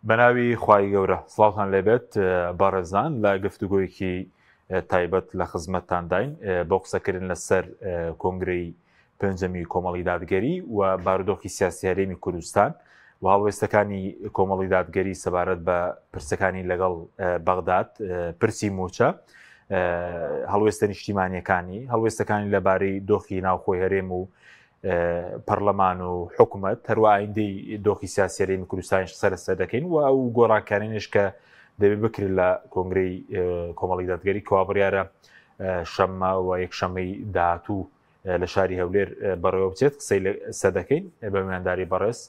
بەناوی خوای گەورە سڵاوتان لێبێت بەڕێزان لە گفتوگۆیەکی تایبەت لە خزمەتتانداین بۆ قسەکردن لەسەر کۆنگرەی پێنجەمی کۆمەڵی دادگەری و بارودۆخی سیاسی هەرێمی کوردستان و هەڵوێستەکانی کۆمەڵی دادگەری سەبارەت بە پرسەکانی لەگەڵ بەغداد پرسی موچە هەڵوێستە نیشتیمانیەکانی هەڵوێستەکانی لەبارەی دۆخی ناوخۆی هەرێم و پەرلەمان و حکومەت هەروە ئایندەی دۆخی سیاسی هەرێمی کوردستانیش قسە لەسەر دەکەین و ئەو گۆڕانکارینش کە دەبێت بکرێت لە کۆنگرەی کۆمەڵی دادگەری کەوا بڕیارە شەممە و یەکشەمەی داهاتوو لە شاری هەولێر بەڕێوە بچێت قسەی لەسەر دەکەین بە میوانداری بەڕێز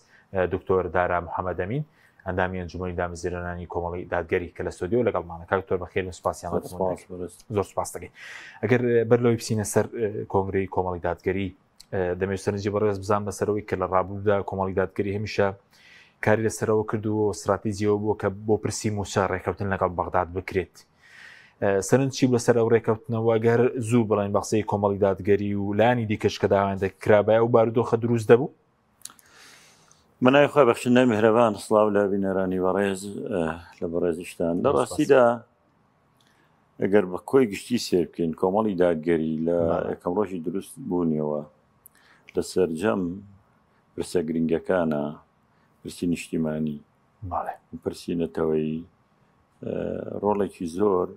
دکتۆر دارا محەممەدەمین ئەندامی ئەنجومەنی دامەزرێنانی کۆمەڵی دادگەری کە لە ستۆدیۆ لەگەڵمانە کاک دکتۆر بەخێر بن سوپاسیان زۆر سوپاس دەکەین ئەگەر بەر لەوەی بچینە سەر کۆنگرەی کۆمەڵی دادگەری دەمەوێت سەرنجی بەڕێز بزان بەسەرەوەی کە لە ڕابردوودا کۆمەڵی دادگەری هەمیشە کاری لەسەرەوە کردووە و استراتیجیەوە بووە کە بۆ پرسی مووچە ڕێککەوتن لەگەڵ بەغداد بکرێت سەرنج چی لەسەر ئەو ڕێککەوتنەوە گەر زوو بڵێن بە قسەی کۆمەڵی دادگەری و لایەنی دیکەش کە داوایان دەکرابایە و بارودۆخە دروست دەبوو بەناوی خوای بەخشندەی میهرەبان سڵاو لە بینەرانی بەڕێز لە بەڕێزیشتان لە ڕاستیدا ئەگەر بە کۆی گشتی سێر بکەین کۆمەڵی دادگەری لە یەکەم ڕۆژی دروست بوونیەوە لە سەرجەم پرسە گرنگەکانە پرسی نیشتیمانی پرسی نەتەوەیی ڕۆڵێکی زۆر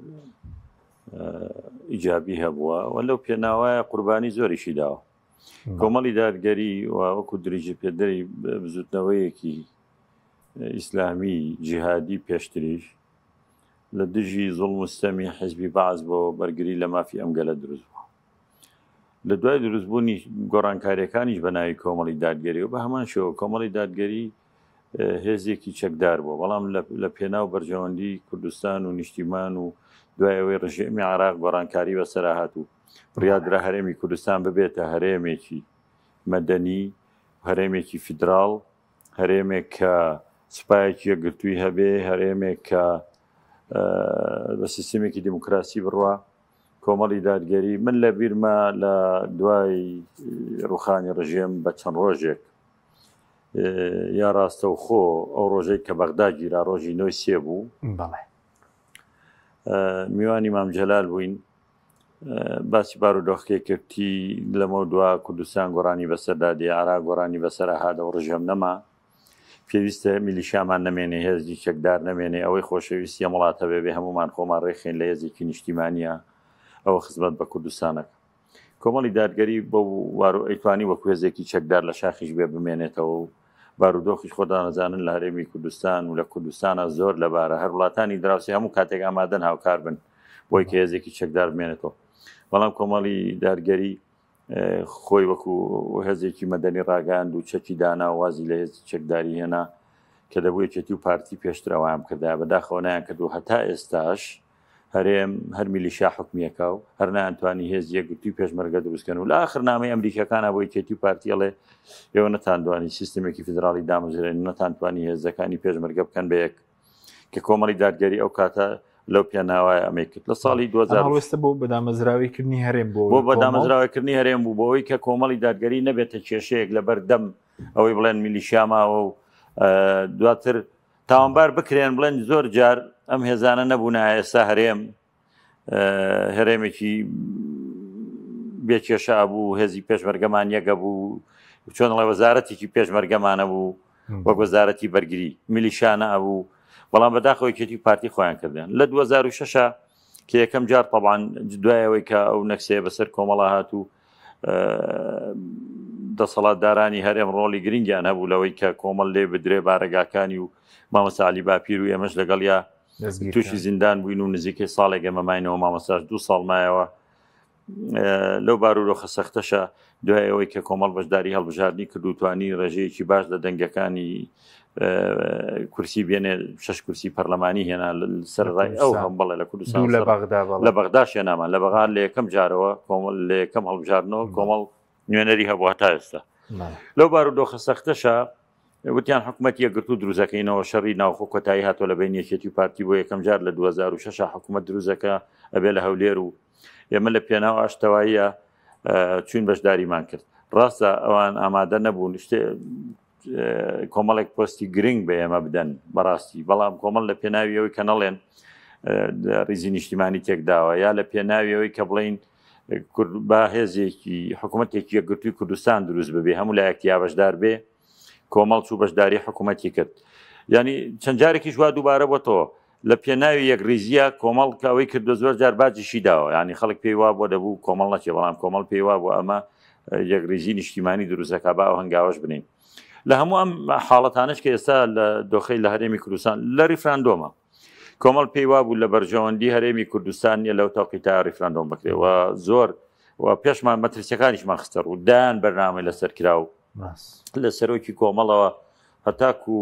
ئیجابی هەبووە و لەو پێناوایە قوربانی زۆریشی داوە کۆمەڵی دادگەری و وەکو درێژەپێدەری بزوتنەوەیەکی ئیسلامی جیهادی پێشتریش لە دژی زوڵم و ستەمی حیزبی بەعس بۆ بەرگری لە مافی ئەم گەلە دروست بووە. لە دوای دروستبوونی گۆڕانکاریەکانیش بە ناوی کۆمەڵی دادگەری و بە هەمان شێوە کۆمەڵی دادگەری هێزێکی چەکدار بووە بەڵام لە پێناو بەرژەوەندی کوردستان و نیشتیمان و دوای ئەوەی ڕژێمی عراق گۆڕانکاری بەسەرا هات و بڕیاردرا هەرێمی کوردستان ببێتە هەرێمێکی مەدەنی هەرێمێکی فیدراڵ هەرێمێک کە سوپایەکی یەکگرتووی هەبێ هەرێمێک کە بە سیستمێکی دیموکراسی بڕوا کۆمەڵی دادگەری من لە بیرمە لە دوای ڕوخانی ڕژێم بە چەند ڕۆژێک یا ڕاستەوخۆ ئەو ڕۆژەی کە بەغدا گیرا ڕۆژی نۆی سێ بوو میوانی مام جەلال بووین باسی بارودۆخەکەی کرد تی لەمەو دوا کوردستان گۆڕانی بەسەردا دێ عراق گۆڕانی بەسەر هادەوە ڕژێم نەما پێویستە میلیشامان نەمێنێ هێزی چەکدار نەمێنێ ئەوەی خۆشەویستی ئەم وڵاتە بێ بێ هەمومان خۆمان ڕێکخین لە هێزێکی نیشتیمانیە ئەوە خزمەت بە کوردستانەکە کۆمەڵی دادگەری بەو وارو ئەیتوانی وەک هێزێکی چەکدار لە شاخیش بێ بمێنێتەوە و بارودۆخیش خۆتان ئەزانن لە هەرێمی کوردستان و لە کوردستانە زۆر لەبارە هەر وڵاتانی دراوسێ هەموو کاتێک ئامادەن هاوکار بن بۆی کە هێزێکی چەکدار بمێنێتەوە بەڵام کۆمەڵی دادگەری خۆی وەکو هێزێکی مەدەنی ڕاگەیاند و چەکی دانا و وازی لە هێزی چەکداری هێنا کە دەبوو یەکێتی و پارتی پێشتر ئەویان بکردایە بەداخەوە نایان کرد و هەتا ئێستاش هەرێم هەر میلیشیا حوکمیەکە و هەر نەیانتوانی هێزی یەکگرتووی پێشمەرگە دروستکەن و لە ئاخر نامەی ئەمریکیەکانە بۆ یەکێتی و پارتی ئەڵێ ئێوە نەتاندوانی سیستمێکی فیدراڵی دامەزرێن نەتانتوانی هێزەکانی پێشمەرگە بکەن بە یەک کە کۆمەڵی دادگەری ئەو کاتە لەو پێناوایە ئەمەی کرد لە ساڵی 2000 هەڵوێستە بۆ بەدامەزراویکردنی هەرێم بۆ بۆ بەدامەزراوەکردنی هەرێم بوو بۆ ئەوەی کە کۆمەڵی دادگەری نەبێتە کێشەیەک لەبەر دەم ئەوەی بڵێن میلیشیا ماوە و دواتر تاوانبار بکرێن بڵێن زۆر جار ئەم هێزانە نەبوونە ئێستا هەرێم هەرێمێکی بێکێشە بوو هێزی پێشمەرگەمان یەکە بوو چۆن ڵێ وەزارەتێکی پێشمەرگەمانە بوو وەک وەزارەتی بەرگری میلیشانە ئەبوو بەڵام بەداخەوە یەکێتی پارتی خۆیان کردن لە 2006 کە یەکەم جار طبعاان دوایەوەی کە ئەو نەکسەیە بەسەر کۆمەڵا هات و دەسەڵاتدارانی هەرێم ڕۆڵی گرنگیان هەبوو لەوەی کە کۆمەڵ لێ بدرێ بارەگاکانی و مامۆستا عەلی باپیر و ئێمەش لەگەڵیا تووشی زیندان بووین و نزیکەی ساڵێک ئێمە ماینەوە مامۆستاش دوو ساڵ مایەوە لەو بارودۆخە سەختەشە دوای ئەوەی کە کۆمەڵ بەشداری هەڵبژاردنی کرد و توانی ڕێژەیەکی باش لە دەنگەکانی کورسی بێنێ شش کورسی پەرلەمانی هێنا سەر ڕای ئەو هەم بەڵێ لە کوردستان لە بەغدا لە بەغداش هێنامان لە بەغا لە یەکەم جارەوە کۆمەڵ لە یەکەم هەڵبژاردنەوە کۆمەڵ نوێنەری هەبوو هەتا ئێستا لەو بارودۆخە سەختەشە وتیان حکوومەت یەکگرتوو دروزەکەینەوە شەڕی ناوخۆ کۆتایی هاتووە لە بین یەکێتی و پارتی بۆ یەکەم جار لە 2006 حکوومەت دروزەکە ئەبێ لە هەولێر و ئێمە لە پێناو ئاشتەواییە چوین بەشداریمان کرد ڕاستە ئەوان ئامادە نەبوون شتێ. کۆمەڵێک پۆستی گرنگ بە ئێمە بدەن بەڕاستی، بەڵام کۆمەڵ لە پێناوی ئەوەی کە نەڵێن ریزی نیشتیمانی تێکداوە یا لە پێناوی ئەوەی کە بڵین با هێزێکی حکوومەتێکی یەکگرتووی کوردستان دروست ببێ هەموو لایەک تیا بەشدار بێ کۆمەڵ چوو بەشداری حکوومەتی کرد ینی چەند جارێکیش وا دووبارە بۆتەوە لە پێناوی یەکڕیزییە کۆمەڵ کە ئەوەی کردوە زۆر جار باجیشی داوە یانی خەڵک پێی وابووە دەبوو کۆمەڵ نەچێ بەڵام کۆمەڵ پێی وابوو ئەمە یەکڕیزی نیشتیمانی دروستەکە با ئەو هەنگاوەش بنین لە هەموو ئەم حاڵەتانش کە ئێستا لە دۆخی لە هەرێمی کوردستان لە ریفراندۆمە کۆمەڵ پێی وابوو لە بەرژەوەندی هەرێمی کوردستان نیە لەو تەوقیتا ریفراندۆم بکرێ و زۆر و پێشمان مەترسیەکانیشمان خستە ڕوو دایان بەرنامەی لەسەر کراو لە سەرۆکی کۆمەڵەوە هەتاکو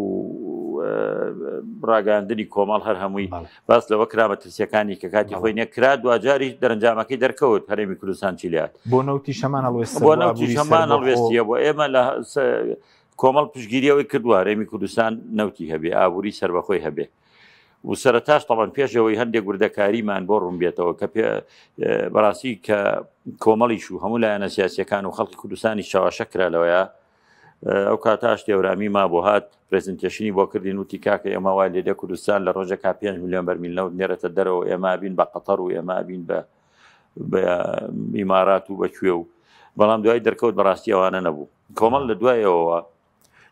ڕاگەاندنی کۆمەڵ هەر هەمووی باس لەوە کرا مەترسیەکانی کە کاتی خۆی نەکرا دواجاری دەرەنجامەکەی دەرکەوت هەرێمی کوردستان چی لات بۆ نەوتی شەمان هەڵوێست بۆ نەوتی شەمان هەڵوێستیە بۆ ئێمە لە کۆمەڵ پشگیریەوەی کردووە هەرێمی کوردستان نەوتی هەبێ ئابووری سربەخۆی هەبێ و سەرەتاش تەبعەن پێش ئەوەی هەندێک وردەکاریمان بۆ ڕوون بێتەوە کە پێ بەڕاستی کە کۆمەڵیش و هەموو لایەنە سیاسیەکان و خەڵکی کوردستانی چاواشە کرا لەوەیە ئەو کاتاش تێورامی ما بۆ هات presentation ی بۆ کردین وتی کاکە ئێمە وای لێدە کوردستان لە ڕۆژێکا 5 میلیۆن بەرمیل نەوت نێرێتە دەرەوە ئێمە بین بە قەتەر و ئێمە بین بە بە ئیمارات و بە کوێ و بەڵام دوای دەرکەوت بەڕاستی ئەوانە نەبوو کۆمەڵ لە دوایەوە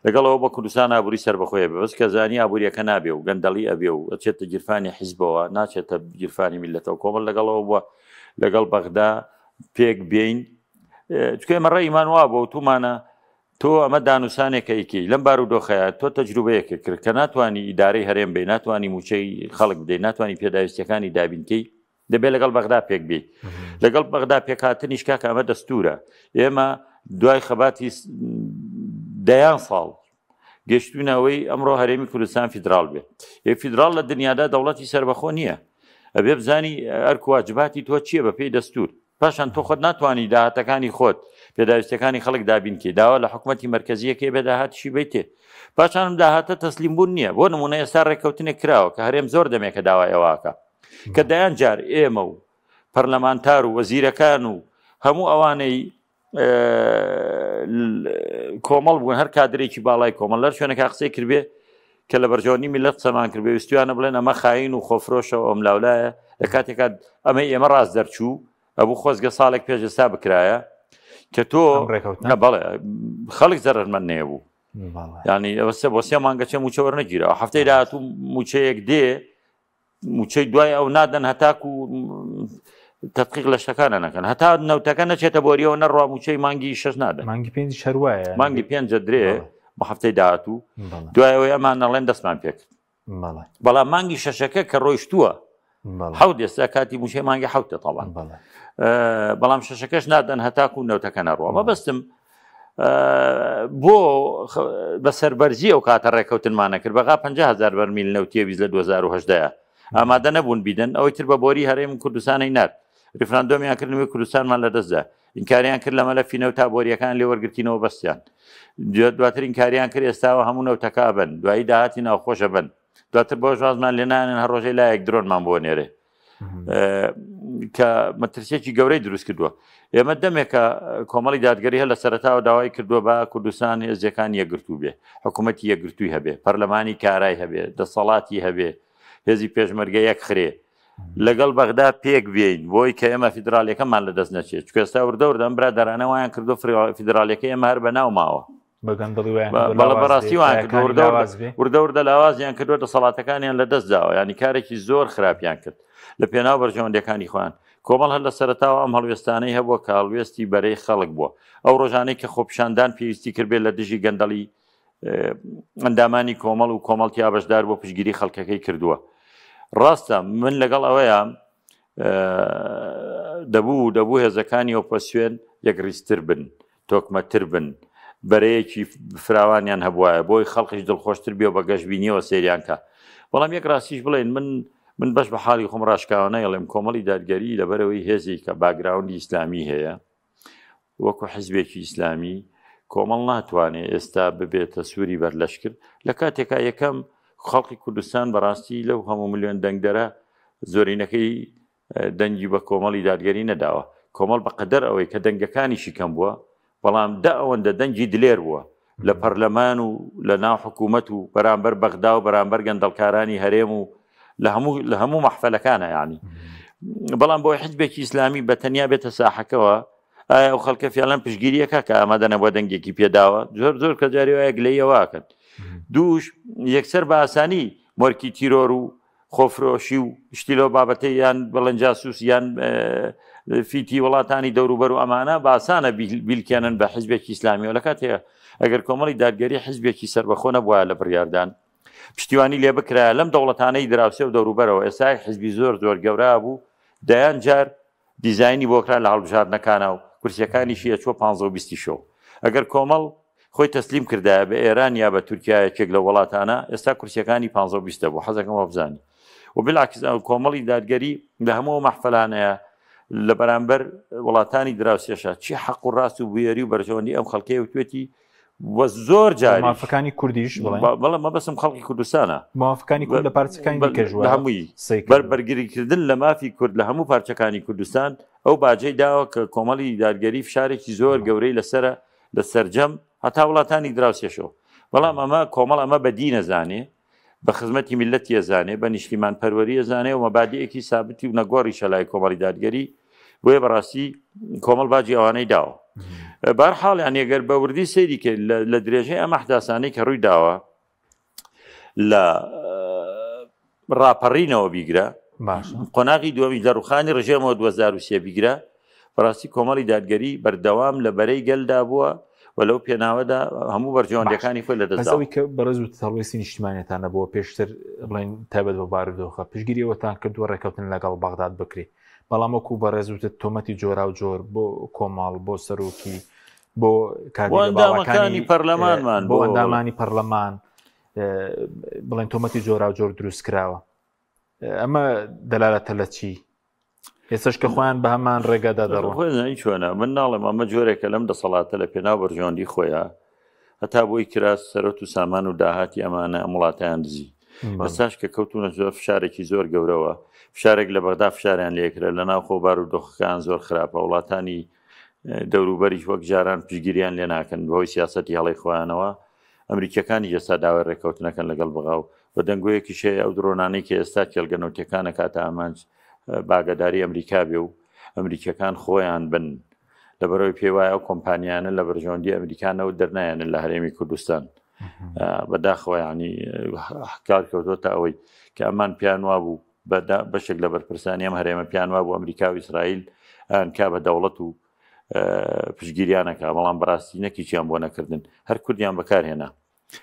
لەگەڵ ئەوە بە کوردستان ئابووری سەربەخۆیە بێ بەس کە زانی ئابووریەکە نابێ و گەندەڵی ئەبێ و ئەچێتە گیرفانی حیزبەوە ناچێتە گیرفانی میلەتەوە کۆمەڵ لەگەڵەوە بووە لەگەڵ بەغدا پێک بێین چکە ئێمە ڕێیمان وا بۆ تومانە تۆ ئەمە دانوسانێکە ئیکی لەم بارودۆخەیە تۆ تەجروبەیەکە کرد کە ناتوانانی ئیدارەی هەرێم بێ ناتوانانی موچەی خەڵک بدەی ناتوانانی پێداویستەکانی دابینکەی دەبێت لەگەڵ بەغدا پێک بێیت لەگەڵ بەغدا پێکهاتنیش کاکە ئەمە دەستورە ئێمە دوای خەباتی دەیان ساڵ گەشتونەوەی ئەمڕۆ هەرێمی کوردستان فیدراڵ بێ ێ فیدراڵ لە دنیادا دەوڵەتی سربەخۆ نییە ئەبێ بزانی ئەرکواجباتی تۆ چییە بە پێی دەستور پاشان تۆ خۆت ناتوانانی داهاتەکانی خۆت پێداویستەکانی خەڵک دابینکەی داوا لە حکوومەتی مرکزیەکەی بێ داهاتشی بیتێ پاشانم داهاتە تەسلیم بوون نییە بۆ نمونە ئێستا ڕێککەوتنێک کراوە کە هەرێم زۆر دەمێکە داوای ئەوواکە کە دەیان جار ئێمە و پەرلەمانتار و وەزیرەکان و هەموو ئەوانەی کۆمەڵ بوون هەر کادرێکی باڵای کۆمەڵ لەر شوێنەکە قسەی کردبێ کە لە بەرژەوەندی میلەت قسەمان کرد ویستویانە بڵێن ئەمە خاین و خۆفرۆشەوە ئەم لاولایە لە کاتێکا ئەمەی ئێمە ڕاست دەرچوو ئەبوو خۆزگە ساڵێک پێش ئێستا بکرایە کە تۆ بەڵێ خەڵک زەرەرمەند نەیەبوو ینی ئەوە سێ بۆ سێ مانگە چێ موچە وەرنەگیرەوە هەفتەی داهاتوو موچەیەک دێ موچەی دوای ئەو نادەن هەتاکو تدقیق لە شتەکانە نەکەن هەتا نەوتەکە نەچێتە بۆریەوە نەڕوا موچەی مانگی شەش نادەن مانگی پێنج شەروایە مانگی پێنجە درێ بە هەفتەی داهاتوو دوایەوەی ئەمان نەڵێن دەستمان پێکرد بەڵام مانگی شەشەکە کە ڕۆیشتووە حەوت ئێستا کاتی موچەی مانگی حوتە تاوان بەڵام شەشەکەش نادەن هەتاکو نەوتەکە نەڕوە مەبەستم بۆ بە سەربەرزی ئەو کاتە ڕێکەوتنمانە کرد بەغا 50هزار بەرمیل نەوتیە ویست لە 2010 ئامادە نەبوون بیدەن ئەوەی تر بە بۆری هەرێم کوردستانی نارد ریفراندۆمیان کردنەوەی کوردستانمان لەدەستدا ئینکاریان کرد لە مەلەفی نەوتا بۆریەکان لێ وەرگرتینەوە بەستیان دواتر ئینکاریان کرد ئێستاوە هەموو نەوتەکە بن دوایی داهاتی ناوخۆشە بن دواتر بۆش وازمان لێ نانێن هەر ڕۆژەی لایەک درۆنمان بۆ نێرێ کە مەترسیەکی گەورەی دروست کردووە ئێمە دەمێکە کۆمەڵی دادگەری هەر لە سەرتاوە داوای کردووە بە کوردستان هێزەکان یەکگرتوو بێ حکوومەتی یەکگرتووی هەبێ پەرلەمانی کارای هەبێ دەسەڵاتی هەبێ هێزی پێشمەرگە یەک خرێ لەگەڵ بەغدا پێک بێین بۆی کە ئێمە فیدراالەکەمان لە دەست نەچێت چکێستا وردە وردەم برادرانە وایان کردو فیدراالەکە ئێمە هەر بە ناو ماوە بەڵێ بەڕاستی وایان کردووە وردە وردە وردە لاوازیان کردووە دەسەڵاتەکانیان لە دەست داوە ینی کارێکی زۆر خراپیان کرد لە پێناو بەرژەوەندەکانی خۆیان کۆمەڵ هەر لە سەرتاوە ئەم هەڵوێستانەی هەبووە کە هەڵوێستی بەرەی خەڵک بووە ئەو ڕۆژانەی کە خۆپیشاندان پێویستی کردبێت لە دژی گەندەڵی ئەندامانی کۆمەڵ و کۆمەڵ تیا بەشدار بۆ پشگیری خەڵکەکەی کردووە ڕاستە من لەگەڵ ئەوەیە دەبوو دەبوو هێزەکانی ئۆپۆسیۆن یەکڕیزتر بن تۆکمەتر بن، بەرەیەکی فراوانیان هەبوایە بۆی خەڵقیش دڵخۆشتر بێ و بە گەشبینیەوە سەیریان کا. بەڵام یەک ڕاستیش بڵێین من من بەش بە حاڵی خۆم ڕاشکاوانە ئەڵێم کۆمەڵی دادگەری لەبەرئەوەی هێزێکە background ی ئیسلامی هەیە وەکو حزبێکی ئیسلامی کۆمەڵ ناتوانێ ئێستا ببێتە سووری بەرلەشکر لە کاتێکا یەکەم خەڵقی کوردستان بەڕاستی لەو هەموو ملیۆن دەنگدەرە زۆرینەکەی دەنگی بە کۆمەڵی دادگەری نەداوە، کۆمەڵ بە قەدەر ئەوەی کە دەنگەکانیشی کەم بووە، بەڵام دە ئەوەندە دەنگی دلێر بووە. لە پەرلەمان و لە ناو حکوومەت و بەرامبەر بەغدا و بەرامبەر گەندەڵکارانی هەرێم و لە هەموو لە هەموو مەحفەلەکانە یعنی بەڵام بۆی حزبێکی ئیسلامی بە تەنیا بێتە ساحەکەوە ئایا ئەو خەڵکە فیالەن پشگیریەکە کە ئامادە نەبووە دەنگێکی پێداوە زۆر زۆر کە جاری وایە گلەیەواکەن دووش یەکسەر بە ئاسانی مۆرکی تیرۆر و خۆفرۆشی و شتی لەو بابەتەی یان بڵێن جاسوس یان فیتی وڵاتانی دەوروبەر و ئەمانە باسانە بیلکێنن بە حزبێکی ئیسلامیەوە لە کاتێ ئەگەر کۆمەڵی دادگەری حزبێکی سەربەخۆ نەبووە لە بڕیاردان پشتیوانی لێ بکرا لەم دەوڵەتانەی دراوسێ و دەوروبەرەوە ئێستا حزبی زۆر زۆر گەورە بوو دەیان جار دیزاینی بۆ کرا لە هەڵبژاردنەکانا و کورسیەکانیشی ئەچوە پانزە و بیستی شەو. ئەگەر کۆمەڵ خۆی تەسلیم کردایە بە ئێران یا بە تورکیا یەکێک لەو وەڵاتانە ئێستا کورسیەکانی پانزە و بیست دەبوو حەزەکەم وابزانی و بالعکس ئەو کۆمەڵی دادگەری لە هەموو ئەو مەحفەلانەیە لە بەرامبەر وڵاتانی دراوسێشە چی حەق و ڕاست و بوێری و بەرژەوەندی ئەم خەڵکەیە وتوێتی و زۆر جار مافەکانی کوردیش بەڵێ مەبەسم خەڵکی کوردستانە مافەکانی کورد لە پارچەکانی دیکەش لە هەمووی بەر بەرگریکردن لە مافی کورد لە هەموو پارچەکانی کوردستان ئەو باجەی داوە کە کۆمەڵی دادگەری فشارێکی زۆر گەورەی لەسرە لە سەرجەم هەتا وڵاتانی دراوسێشەوە بەڵام ئەمە کۆمەڵ ئەمە بەدی نەزانێ بە خزمەتی میللەتی ئەزانێ، بە نیشتیمان پەروەری ئەزانێ و مەبادیئێکی سابتی و نەگۆڕیشە لای کۆمەڵی دادگەری، بۆیە بەڕاستی کۆمەڵ باجی ئەوانەی داوە. بارحاڵ یانی گەر بە وردی سەیری کەین لە درێژەی ئەم ئەحداسانەی کە ڕووی داوە لە ڕاپەڕینەوە بیگرە قۆناغی دووەمیش لە ڕوخانی ڕژێمەوە 2023 بیگرە بەڕاستی کۆمەڵی دادگەری بەردەوام لە بەرەی گەلدا بووە و لەو پێناوەدا هەموو بەرژەوەندیەکانی خۆی لە دەست ئەوەی کە بەڕێز و هەڵوێستی نیشتمانێتان نەبووە پێشتر بڵێن تایبەت بە بارودۆخە پشگیری ئەوەتان کردووە ڕێککەوتن لەگەڵ بەغداد بکرێ بەڵام وەکو بەڕێز وتت تۆمەتی جۆرا و جۆر بۆ کۆمەڵ بۆ سەرۆکی بۆ کاندیدەکانی پەرلەمانمان بۆ ئەندامانی پەرلەمان بڵێن تۆمەتی جۆرا و جۆر دروست کراوە ئەمە دەلالەتە لە چی ئێستش کە خۆیان بە هەمان ڕێگادا دەڕۆن خۆی چۆنە من ناڵێم ئەمە جۆرێکە لەم دەسەڵاتە لە پێناو بەرژەوەندی خۆیان هەتا بۆی کرا سەرۆت و سامان و داهاتی ئەمانە ئەم وڵاتیان دزی ئێستاش کە کەوتونە زۆر فشارێکی زۆر گەورەوە فشارێک لە بەغدا فشاریان لێکرا لە ناوخۆ بار و دۆخەکان زۆر خراپە وڵاتانی دەوروبەریش وەک جاران پشگیریان لێ ناکەن بەهۆی سیاستی هەڵی خۆیانەوە ئەمریکیەکانیش ئێستا داوای ڕێککەوتنەکەن لەگەڵ بەغا و و دەنگۆیەکیش هەیە ئەو درۆنانەی کە ئێستا کێڵگە نەوتیەکان ئەکاتە ئامانج باگەداری ئەمریکا بێ و ئەمریکیەکان خۆیان بن لەبەرەوەی پێی وایە ئەو کۆمپانیانە لە بەرژەوەندی ئەمریکا نەوت دەرنایەنن لە هەرێمی کوردستان بەداخەوە ینی کار کەوتۆتە ئەوەی کە ئەمان پیان وابوو بەشێک لە بەرپرسانی ئەم هەرێمە پیان وابوو ئەمریکا و ئیسرائیل ئەنکا بە دەوڵەت و پشتگیریانەکە بەڵام بەڕاستی نەکیچیان بۆ نەکردن هەر کوردیان بەکارهێنا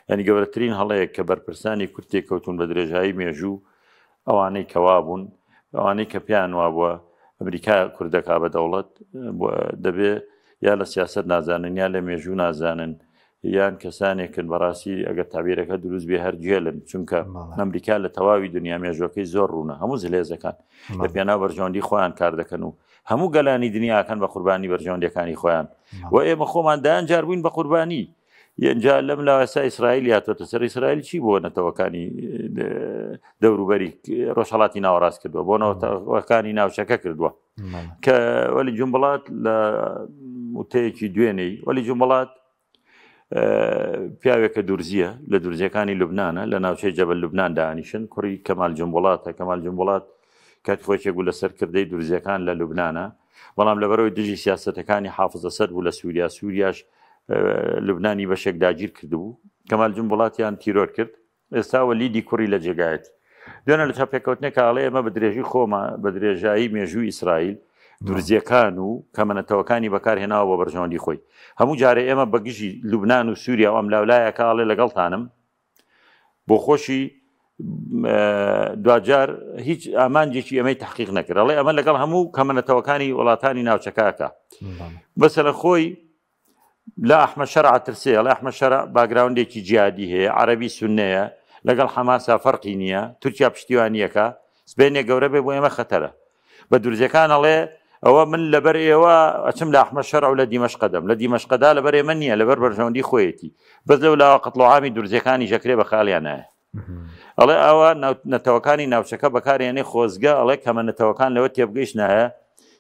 ینی گەورەترین هەڵەیە کە بەرپرسانی کورد تێکەوتون بە درێژایی مێژوو ئەوانەی کەوا بوون ئەوانەی کە پێیان وابووە ئەمریکا کوردەکە بە دەوڵەت دەبێ یا لە سیاست نازانن یا لە مێژوو نازانن یان کەسانێکن بەڕاستی ئەگەر تابیرەکە دروست بێ هەر گێلن چونکە ئەمریکا لە تەواوی دنیا مێژوەکەی زۆر ڕوونە هەموو زلێزەکان لە پێناو بەرژەوەندی خۆیان کار دەکەن و هەموو گەلانی دنیاکەن بە قوربانی بەرژەوەندیەکانی خۆیان و ئێمە خۆمان دایان جار بووین بە قوربانی ینجا لەم لاوەسا ئیسرائیل هاتۆتە سەر ئیسرائیل چی بۆ نەتەوەکانی دەوروبەری ڕۆژهڵاتی ناوەڕاست کردووە بۆ نەتەوەکانی ناوچەکە کردووە کە وەلی جومبڵات لە وتەیەکی دوێنێی وەلی جومبڵات پیاوێکە دورزیە لە دورزیەکانی لوبناە لە ناوچەی جەبل لوبناان دانیشن کوڕی کەمال جنبڵاتە کەمال جنبڵات کاتی خۆشێک بوو لە سەرکردەی دورزیەکان لە لوبناە بەڵام لەبەرەوەی دژی سیاستەکانی حافزە سەر بوو لە سووریا سووریاش لوبنانی بەشێک داگیر کردبوو کەمال جنبڵاتیان تیرۆر کرد ئێستا وەلیدی کوڕی لە جێگایەتی. دوێنێ لە چاپێکەوتنێکا ئەڵێ ئێمە بە درێژی خۆمە بە درێژایی مێژووی ئیسرائیل دورزیەکان و کەمەنەتەوەکانی بەکارهێناوە بۆ بەرژەوەندی خۆی. هەموو جارێ ئێمە بە گژی لوبنان و سووریا و ئەملاولایەکە ئەڵێ لەگەڵتانم بۆ خۆشی دواجار هیچ ئامانجێکی ئەمەی تحقیق نەکرد ئەڵێ ئەمە لەگەڵ هەموو کەمەنەتەوەکانی وڵاتانی ناوچەکەکە بەسەرە خۆی لە ئەحمەد شەرع ئەترسێ، ئەڵێ ئەحمەد شەرع باگراوندێکی جیهادی هەیە، عەرەبی سوننەیە، لەگەڵ حەماسا فەرقی نییە، تورکیا پشتیوانییەکە، سبەینێ گەورە بێ بۆ ئێمە خەتەرە. بە دورزیەکان ئەڵێ ئەوە من لەبەر ئێوە ئەچم لە ئەحمەد شەرع و لە دیمەشقە دەم، لە دیمەشقەدا لەبەر ئێمە نییە، لەبەر بەرژەوەندی خۆیەتی. بەس لەو لاوە قەتڵوعامی دورزیەکانیش ئەکرێ بە خاڵیان نایە. ئەڵێ ئەوە نەتەوەکانی ناوچەکە بەکارێنێ خۆزگە ئەڵێ کەمە نەتەوەکان لەوە تێبگەیشتایە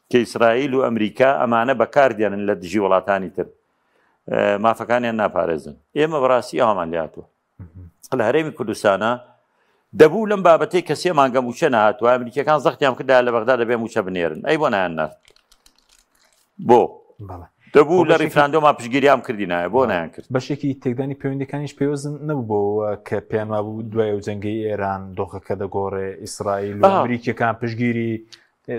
کە ئیسرائیل و ئەمریکا ئەمانە بەکاردێنن لە دژی وڵاتانی تر. مافەکانیان ناپارێزن ئێمە بەڕاستی ئەومان لاتوە لە هەرێمی کوردستانە دەبوو لەم بابەتەی کە سێ مانگە موچە نهاتوە ئەمریکیەکان زەختیان کردا لە بەغدا دەبێ موچە بنێرن ئەی بۆ نایان نارد بۆ دەبوو لە ڕیفراندۆما پشگیریان کردی نایە بۆ نایان کرد بەشێکی تێکدانی پەیوەندەکانیش پێوەست نەبوو بۆ کە پێیان وابوو دوای ئەو جەنگەی ئێران دۆخەکە دەگۆڕێ ئیسرائیل و ئەمریکیەکان پشگیری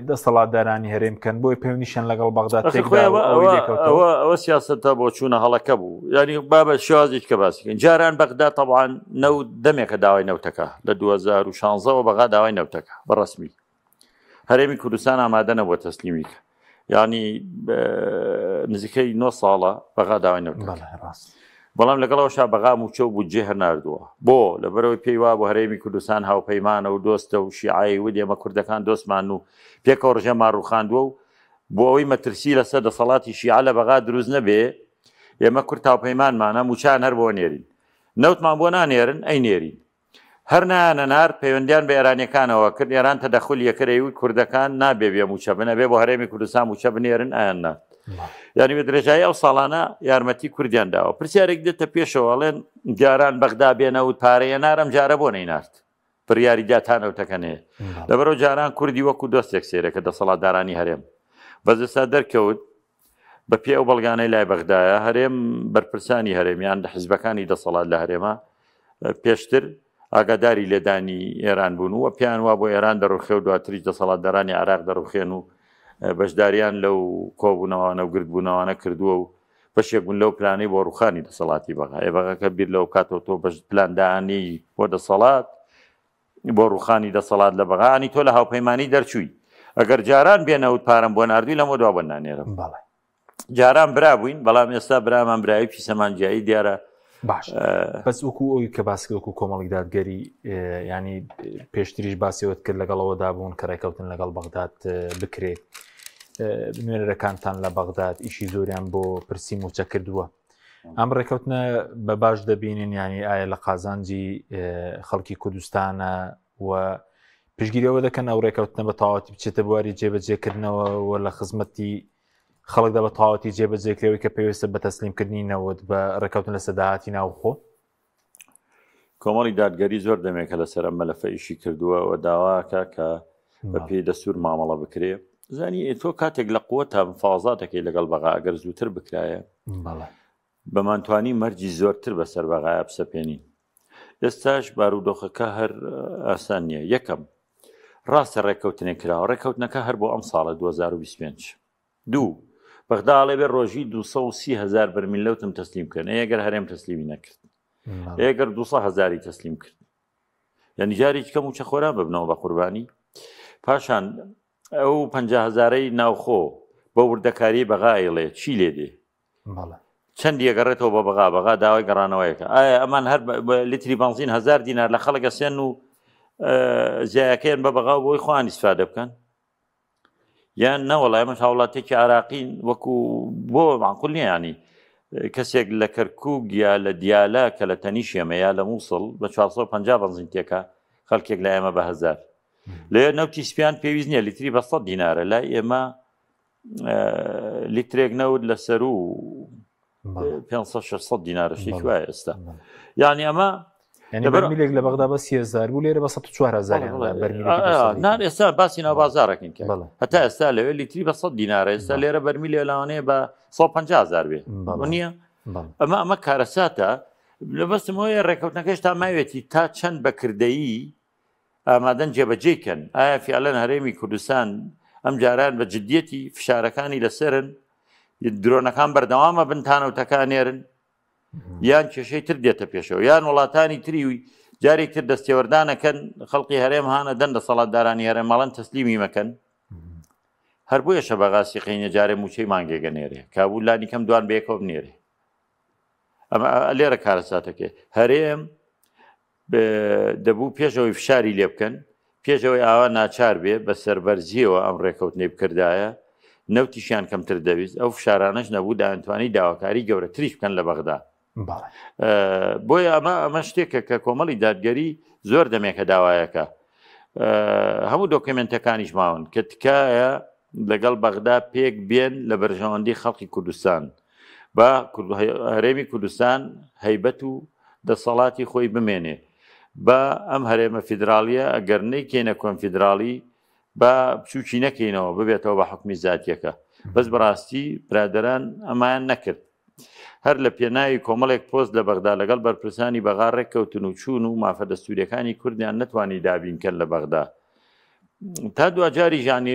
دەسەڵاتدارانی هەرێم بکەن بۆی پەیوەندیشیان لەگەڵ بەغدا ئەوە ئەوە سیاستە بۆ چوونە هەڵەکە بوو ینی بابە شازێک کە باسیکەن جاران بەغدا طبعاان نەو دەمێکە داوای نەوتەکە لە 2016ەوە بەغا داوای نەوتەکە بەڕسمی هەرێمی کوردستان ئامادە نەبووە تەسلیمی کە یعنی نزیکەی 9 ساڵە بەغا داوای نەوت بەڵام لەگەڵەوەشا بەغا موچە و بودجێ هەر ناردووە بۆ لەبەرەوەی پێی وا بۆ هەرێمی کوردستان هاوپەیمانە و دۆستە و شیعایی و ئێمە کوردەکان دۆستمان و پێکەوە ڕژێمان ڕوخاندووە و بۆ ئەوەی مەترسی لەسەر دەسەڵاتی شیعە لە بەغا دروست نەبێ ئێمە کورد هاوپەیمانمانە موچان هەر بۆ نێرین نەوتمان بۆ نانێرن ئەی نێرین هەر نایانەنارد، پەیوەندیان بە ئێرانیەکانەوە کرد، ئێران تەدەخولی ئەکرد ئەیوت کوردەکان نابێ بێ موچە بن ئەبێ بۆ هەرێمی کوردستان موچە بنێرن ئایان نارد. یانی بە درێژایی ئەو ساڵانە یارمەتی کوردیان داوە. پرسیارێک دێتە پێشەوە ئەڵێن جاران بەغدا بێ نەوت پارەیە نار ئەم جارە بۆ نەینارد؟ بڕیاری دا تا نەوتەکە نەیە. لەبەرەوە جاران کوردی وەکو دۆستێک سەیرەکە دەسەڵاتدارانی هەرێم. بەس ئێستا دەرکەوت بە پێی ئەو بەڵگانەی لای بەغدایە، هەرێم، بەرپرسانی هەرێم یان حیزبەکانی دەسەڵات لە هەرێمە پێشتر ئاگاداری لێدانی ئێران بوون و پێیان وا بۆ ئێران دەڕوخێ و دواتریش دەسەڵاتدارانی عێراق دەڕوخێن و بەشداریان لەو کۆبوونەوانە و گردبوونەوانە کردووە و بەشێک بوون لەو پلانەی بۆ ڕوخانی دەسەڵاتی بەغا. ئێ بەغاکە بیر لەو کاتەوە تۆ بەش پلاندانی بۆ دەسەڵات بۆ ڕوخانی دەسەڵات لە بەغا ینی تۆ لە هاوپەیمانی دەرچووی ئەگەر جاران بێ نەوت پارەم بۆ ناردووی لەمە دوا بۆ نانێرم بەڵێ جاران برا بووین بەڵام ئێستا برامان برایی پیسەمان جیایی دیارە باش بەس وەکو ئەوی کە باس وەکو کۆمەڵی دادگەری ینی پێشتریش باسیەوەت کرد لەگەڵەوەدا بوون کە ڕێکەوتن لەگەڵ بەغداد بکرێت نوێنەرەکانتان لە بەغداد ئیشی زۆریان بۆ پرسی موچە کردووە ئەم ڕێکەوتنە بە باش دەبینن ینی ئایا لە قازانجی خەڵکی کوردستانە و پشگیرەوە دەکەن ئەو ڕێکەوتنە بە تەواوەتی بچێتە بواری جێبەجێکردنەوە و لە خزمەتی خەڵکدا بە تەواوەتی جێبەجێکرەوەی کە پێویستە بە تەسلیمکردنی نەوت بە ڕێکەوتن لە سەداهاتی ناوخۆ. کۆمەڵی دادگەری زۆر دەمێکە لەسەر ئەم مەلەفە ئیشی کردووە و داواکە کە بە پێی دەستور مامەڵە بکرێ زانی تۆ کاتێک لە قوتە مفاوەزاتەکەی لەگەڵ بەغا ئەگەر زووتر بکرایە بەمانتوانی مەرجی زۆرتر بەسەر بەغایە بسەپێنین ئێستاش بارودۆخەکە هەر ئاسان نییە یەکەم ڕاستە ڕێککەوتنێک کراوە ڕێککەوتنەکە هەر بۆ ئەم ساڵە 2025 دوو بەغدا ئەڵێ بێ ڕۆژی 230 هزار بەرمیل نەوتم تەسلیم بکەن ئەگەر هەرێم تەسلیمی نەکرد ئەگەر 200 هزاری تەسلیم کرد یعنی جارێکی کەم و چەخۆران ببنەوە بە قوربانی پاشان ئەو 50 هزارەی ناوخۆ بە وردەکاری بەغا ئەیڵێ چی لێ دێ چەند یەگەڕێتەوە بە بەغا بەغا داوای گەڕانەوەیەکە ئایا ئەمان هەر لیتری بنزین هزار دینار لە خەڵک ئەسێن و زیایەکەیان بە بەغا بۆی خۆیان ئیسفادە بکەن یان نەوەڵا ئێمەش هاوڵاتێکی عراقین وەکو بۆ معقول نییە ینی کەسێک لە کەرکک یا لە دیالە کە لە تەنیش ئێمە یا لە مووسڵ بە 450 بنزین تێکە خەڵکێک لە ئێمە بە هزار لێ نەوتی سپیان پێویست نییە لیتری بە 100 دینارە لای ئێمە لیترێک نەوت لە سەرو 500 600 دینارە شتێکی وایە ئێستا یعنی ئەمە یعنی بەرمیلێک لە بەغدا بە 3000 بوو لێرە بە 104000 نان ئێستا باسی ناو بازارەکەین کە هەتا ئێستا لەوێ لیتری بە 100 دینارە ئێستا لێرە بەرمیلێ لەوانەیە بە 150 هزار بێ نییە ئەمە ئەمە کارەساتە لەبەستم هۆیە ڕێککەوتنەکەش تا ماوێتی تا چەند بەکردەیی ئامادەن جێبەجێی کەن؟ ئایا فیعلەن هەرێمی کوردستان ئەم جاران بە جدیەتی فشارەکانی لەسەرن؟ درۆنەکان بەردەوامە بن تا نەوتەکە ئەنێرن؟ یان کێشەی تر دێتە پێشەوە یان وڵاتانی تری جارێک تر دەستێوەردانەکەن خەڵکی هەرێم هانە دەن دەسەڵاتدارانی هەرێم ماڵەن تەسلیمی مەکەن هەر بۆیەشە بەغاسی قینە جارێ موچەی مانگێگە نێرێ کابوو لانی کەم دوان بەیەکەوە بنێرێ ئەمە لێرە کارەساتەکەی هەرێم دەبوو پێش ئەوەی فشاری لێ بکەن، پێش ئەوەی ئاوا ناچار بێ بە سەربەرزییەوە ئەم ڕێکەوتنەی بکردایە، نەوتیشیان کەمتر دەویست، ئەو فشارانەش نەبوو دەیانتوانی داواکاری گەورەتریش بکەن لە بەغدا. بۆیە ئەمە ئەمە شتێکە کە کۆمەڵی دادگەری زۆر دەمێکە داوایەکە. هەموو دۆکێمێنتەکانیش ماون کە تکایە لەگەڵ بەغدا پێک بێن لە بەرژەوەندی خەڵکی کوردستان. با هەرێمی کوردستان هەیبەت و دەسەڵاتی خۆی بمێنێ. با ئەم هەرێمە فیدراڵیە ئەگەر نەیکەینە کۆنفیدراڵی با بچووکی نەکەینەوە ببێتەوە بە حکومی زاتیەکە. بەس بەڕاستی برادەران ئەمایان نەکرد. هەر لە پێناوی کۆمەڵێک پۆست لە بەغدا لەگەڵ بەرپرسانی بەغا ڕێککەوتن و چوون و مافە دەستوریەکانی کوردیان نەتوانی دابینکەن لە بەغدا. تا دواجاری ژانی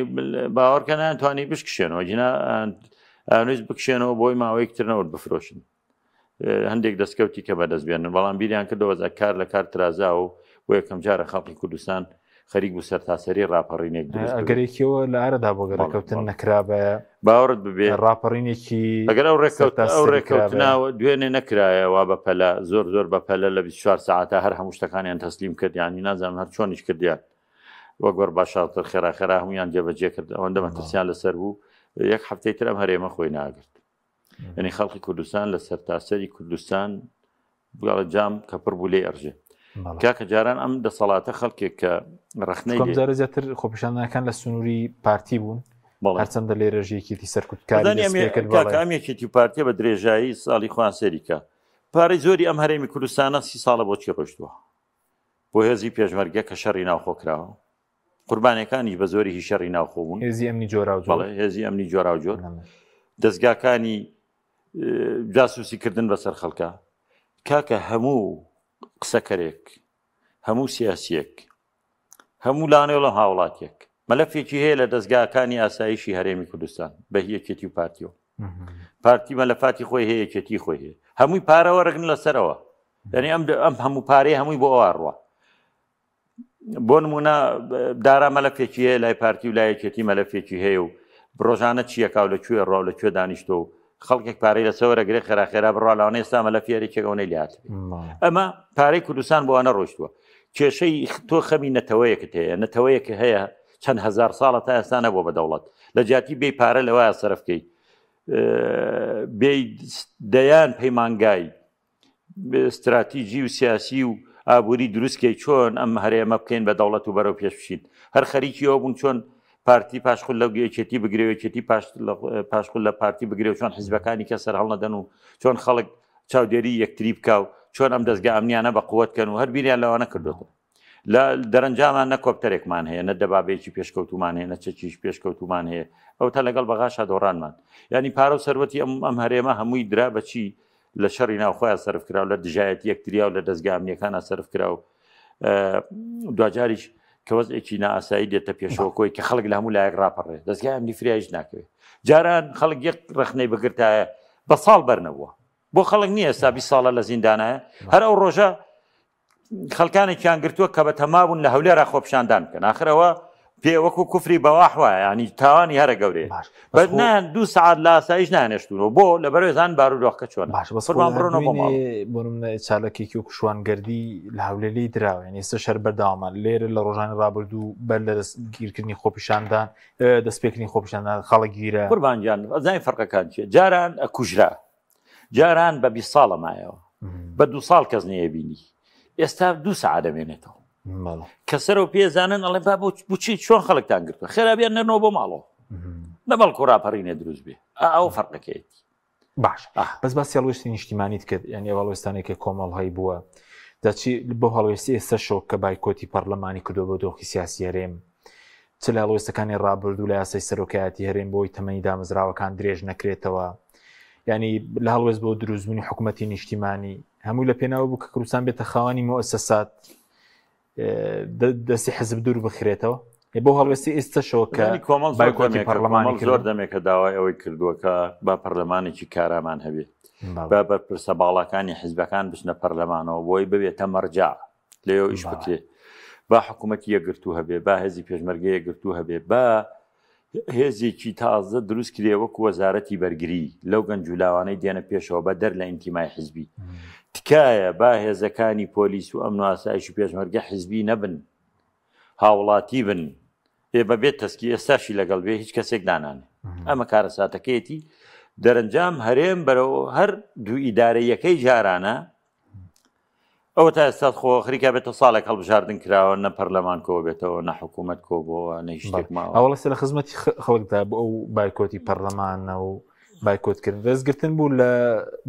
باوەڕکە نانتوانی بشکشێنەوە جنا ئەنویست بکشێنەوە بۆی ماوەیەک تر نەوت بفرۆشن هەندێک دەستکەوتی کە بەدەست بێنن بەڵام بیریان کردەوە کار لە کار ترازا و بۆ یەکەم جارە خەڵکی کوردستان خەریک بوو سەرتاسەری ڕاپەڕینێک دروست ببێت. ئەگەرێکیەوە لە ئارەدا بۆ گەڕێکەوتن نەکرابە باوەڕت ببێ ڕاپەڕینێکی ئەگەر ئەو ڕێکەوت ئەو ڕێکەوتناوە دوێنێ نەکرایە وا بە پەلە زۆر زۆر بە پەلە لە 24 ساعتە هەر هەموو شتەکانیان تەسلیم کرد یانی نازانم هەر چۆنیش کردیان وەک وەر باشاتر خێرا خێرا هەمویان جێبەجێ کرد ئەوەندە مەترسیان لەسەر بوو یەک هەفتەی تر ئەم هەرێمە خۆی ناگرت یعنی خەڵکی کوردستان لە سەرتاسەری کوردستان بگەڵە جام کە پڕ بوو لێ ئەرژێ کاکە جاران ئەم دەسەڵاتە خەڵکێک کە ڕخنەی جارە زیاتر خۆپیشاندانەکان لە سنووری پارتی بوون هەرچەندە لێرە یەکێتی سەرکوتکاری ئەم یەکێتی و پارتیە بە درێژایی ساڵی خوان سەریکە پارەی زۆری ئەم هەرێمی کوردستانە سی ساڵە بۆچی ڕۆشتووە بۆ هێزی پێشمەرگە کە شەڕی ناوخۆ کراوە قوربانەکانیش بە زۆری هی شەڕی ناوخۆ بوون هێزی ئەمنی جۆراوجۆر هێزی ئەمنی جۆراوجۆر دەستگاکانی جاسوسی کردن بەسەر خەڵکە کاکە هەموو قسەکەرێک هەموو سیاسیەک هەموو لانێڵە هاوڵاتیەک مەلەفێکی هەیە لە دەستگاکانی ئاسایشی هەرێمی کوردستان بە یەکێتی و پارتیەوە پارتی مەلەفاتی خۆی هەیە یەکێتی خۆی هەیە هەمووی پارەوە ڕگن لەسەرەوە یعنی ئەم ئەم هەموو پارەی هەمووی بۆ ئەوە ڕوە بۆ نمونە دارا مەلەفێکی هەیە لای پارتی و لای یەکێتی مەلەفێکی هەیە و ڕۆژانە چیەکاو لە کوێ ڕاو لە کوێ دانیشتۆ و خەڵکێک پارەی لە سەوەرەگرێ خێرا خێرا بڕوا لاوانە ئێستا مەلەفی هەرێکێک ئەوەی لات ئەمە پارەی کوردستان بۆ ئەنە ڕۆیشتووە کێشەی تۆ خەمی نەتەوەیەکت هەیە نەتەوەیەک هەیە چەند هزار ساڵە تا ئێستا نەبووە بە دەوڵەت لە جیاتی بێ پارە لەوایە سەرفکەی بێ دەیان پەیمانگای ستراتیجی و سیاسی و ئابووری دروستکەی چۆن ئەم هەرێمە بکەین بە دەوڵەت و بەرەو پێش بچین هەر خەریکی ئەوە بوون چۆن پارتی پاشخول لە یەکێتی بگرێ و یەکێتی پاشخول لە پارتی بگرێ و چۆن حیزبەکانی کە سەر هەڵنەدەن و چۆن خەڵک چاودێری یەکتری بکا و چۆن ئەم دەستگا ئەمنیانە بە قوت کەن و هەر بیریان لەوانە کردوێتەوە لە دەرەنجامان نە کۆپتەرێکمان هەیە نە دەبابەیەکی پێشکەوتومان هەیە نە چەکیش پێشکەوتومان هەیە ئەو تا لەگەڵ بەغاشا دۆڕانمان ینی پارە و سەروەتی ئەم ئەم هەرێمە هەمووی درا بەچی لە شەڕی ناوخۆیان سەرف کرا و لە دژایەتی یەکتریا و لە دەستگا ئەمنیەکانە سەرف کرا و دواجاریش کە وەزعێکی نائاسایی دێتە پێشەوە کۆی کە خەڵک لە هەموو لایەک ڕاپەڕێ دەستگای ئەمنی فریایش ناکەوێت جاران خەڵک یەک ڕەخنەی بگرتایە بە ساڵ بەرنەبووە بۆ خەڵک نییە ئێستا 20 ساڵە لە زیندانایە هەر ئەو ڕۆژە خەڵکانێکیان گرتووە کە بە تەما بوون لە هەولێرا خۆپیشاندان بکەن ئاخرەوە پێ وەکو کوفری بەواح وایە ینی تاوانی هەرە گەورەیە باش بەس نان دوو سعات لە ئاسایش نانێشتونەوە بۆ لە بەرێزان بارودۆخەکە چۆنە باش بەس قوربان بڕۆنەوە بۆ ماڵ بۆ نمونە چالاکێکی وەکو شوانگەردی لە هەولێر لێی دراوە یعنی ئێستا شەر بەردەوامە لێرە لە ڕۆژانی ڕابردوو بەر لە دەستگیرکردنی خۆپیشاندان دەستپێکردنی خۆپیشاندان خەڵک گیرا قوربان گیان ئەزانی فەرقەکان چیە جاران ئەکوژرا جاران بە 20 ساڵە مایەوە بە دو ساڵ کەس نەیەبینی ئێستا دوو سەعات دەمێنێتەوە کە سەرەوە پێزانن ئەڵێ با بۆچی چۆن خەڵکتان گرتووە خێرابیان نەرنەوە بۆ ماڵەوە نە بەڵکو راپەڕینە دروست بێ ئەو فەرقەکەیەتی باش بەس باسی هەڵوێستی نیشتیمانیت کرد یعنی ئەو هەڵوێستانێک کە کۆمەڵ هەی بووە دەچی بۆ هەڵوێستی ئێستا شۆک کە بایکۆتی پەرلەمانی کردو بۆ دۆخی سیاسی هەرێم چ لە هەڵوێستەکانی ڕابردوو لە یاسای سەرۆکایەتی هەرێم بۆی تەمەنی دامەزراوەکان درێژ نەکرێتەوە ینی لە هەڵوێست بۆ دروستبوونی حکوومەتی نیشتیمانی هەموو لە پێناوە بوو کە کوردستان بێتە خاوەنی موسسات دەستی حزب دوور بخرێتەوە بۆ هەڵوێستی ئێستەشەوە کە کۆمەڵ بایکۆتی پەرلەمانی زۆر دەمێکە داوای ئەوەی کردووە کە با پەرلەمانێکی کارامان هەبێت با بەرپرسە باڵاکانی حزبەکان بچنە پەرلەمانەوە بۆی ببێتە مەرجع لەوێ ئیش بکرێ با حکوومەتی یەکگرتوو هەبێ با هێزی پێشمەرگە یەکگرتوو هەبێ با هێزێکی تازە دروست کرێ وەکو وەزارەتی بەرگری لەو گەنج و لاوانەی دێنە پێشەوە بە دەر لە ئینتیمای حزبی تکایە با هێزەکانی پۆلیس و ئەمن و ئاسایش و پێشمەرگە حزبی نەبن هاوڵاتی بن ئێ بەبێت تەسکی ئێستاشی لەگەڵ بێ هیچ کەسێک دانانێ ئەمە کارەساتەکەیەتی دەرەنجام هەرێم بەرەو هەر دوو ئیدارەیەکەی جارانە ئەوە تا ئێستا خۆ خریکا بێتە ساڵێک هەڵبژاردن کراوە نە پەرلەمان کۆ بێتەوە نە حکوومەت کۆبەوە نە هیچ شتێک ماوە ئەوڵەسە لە خزمەتی خەڵکدا بۆ ئەو بایکۆتی پەرلەمانە و بایکۆتکردن ڕێزگرتن بوو لە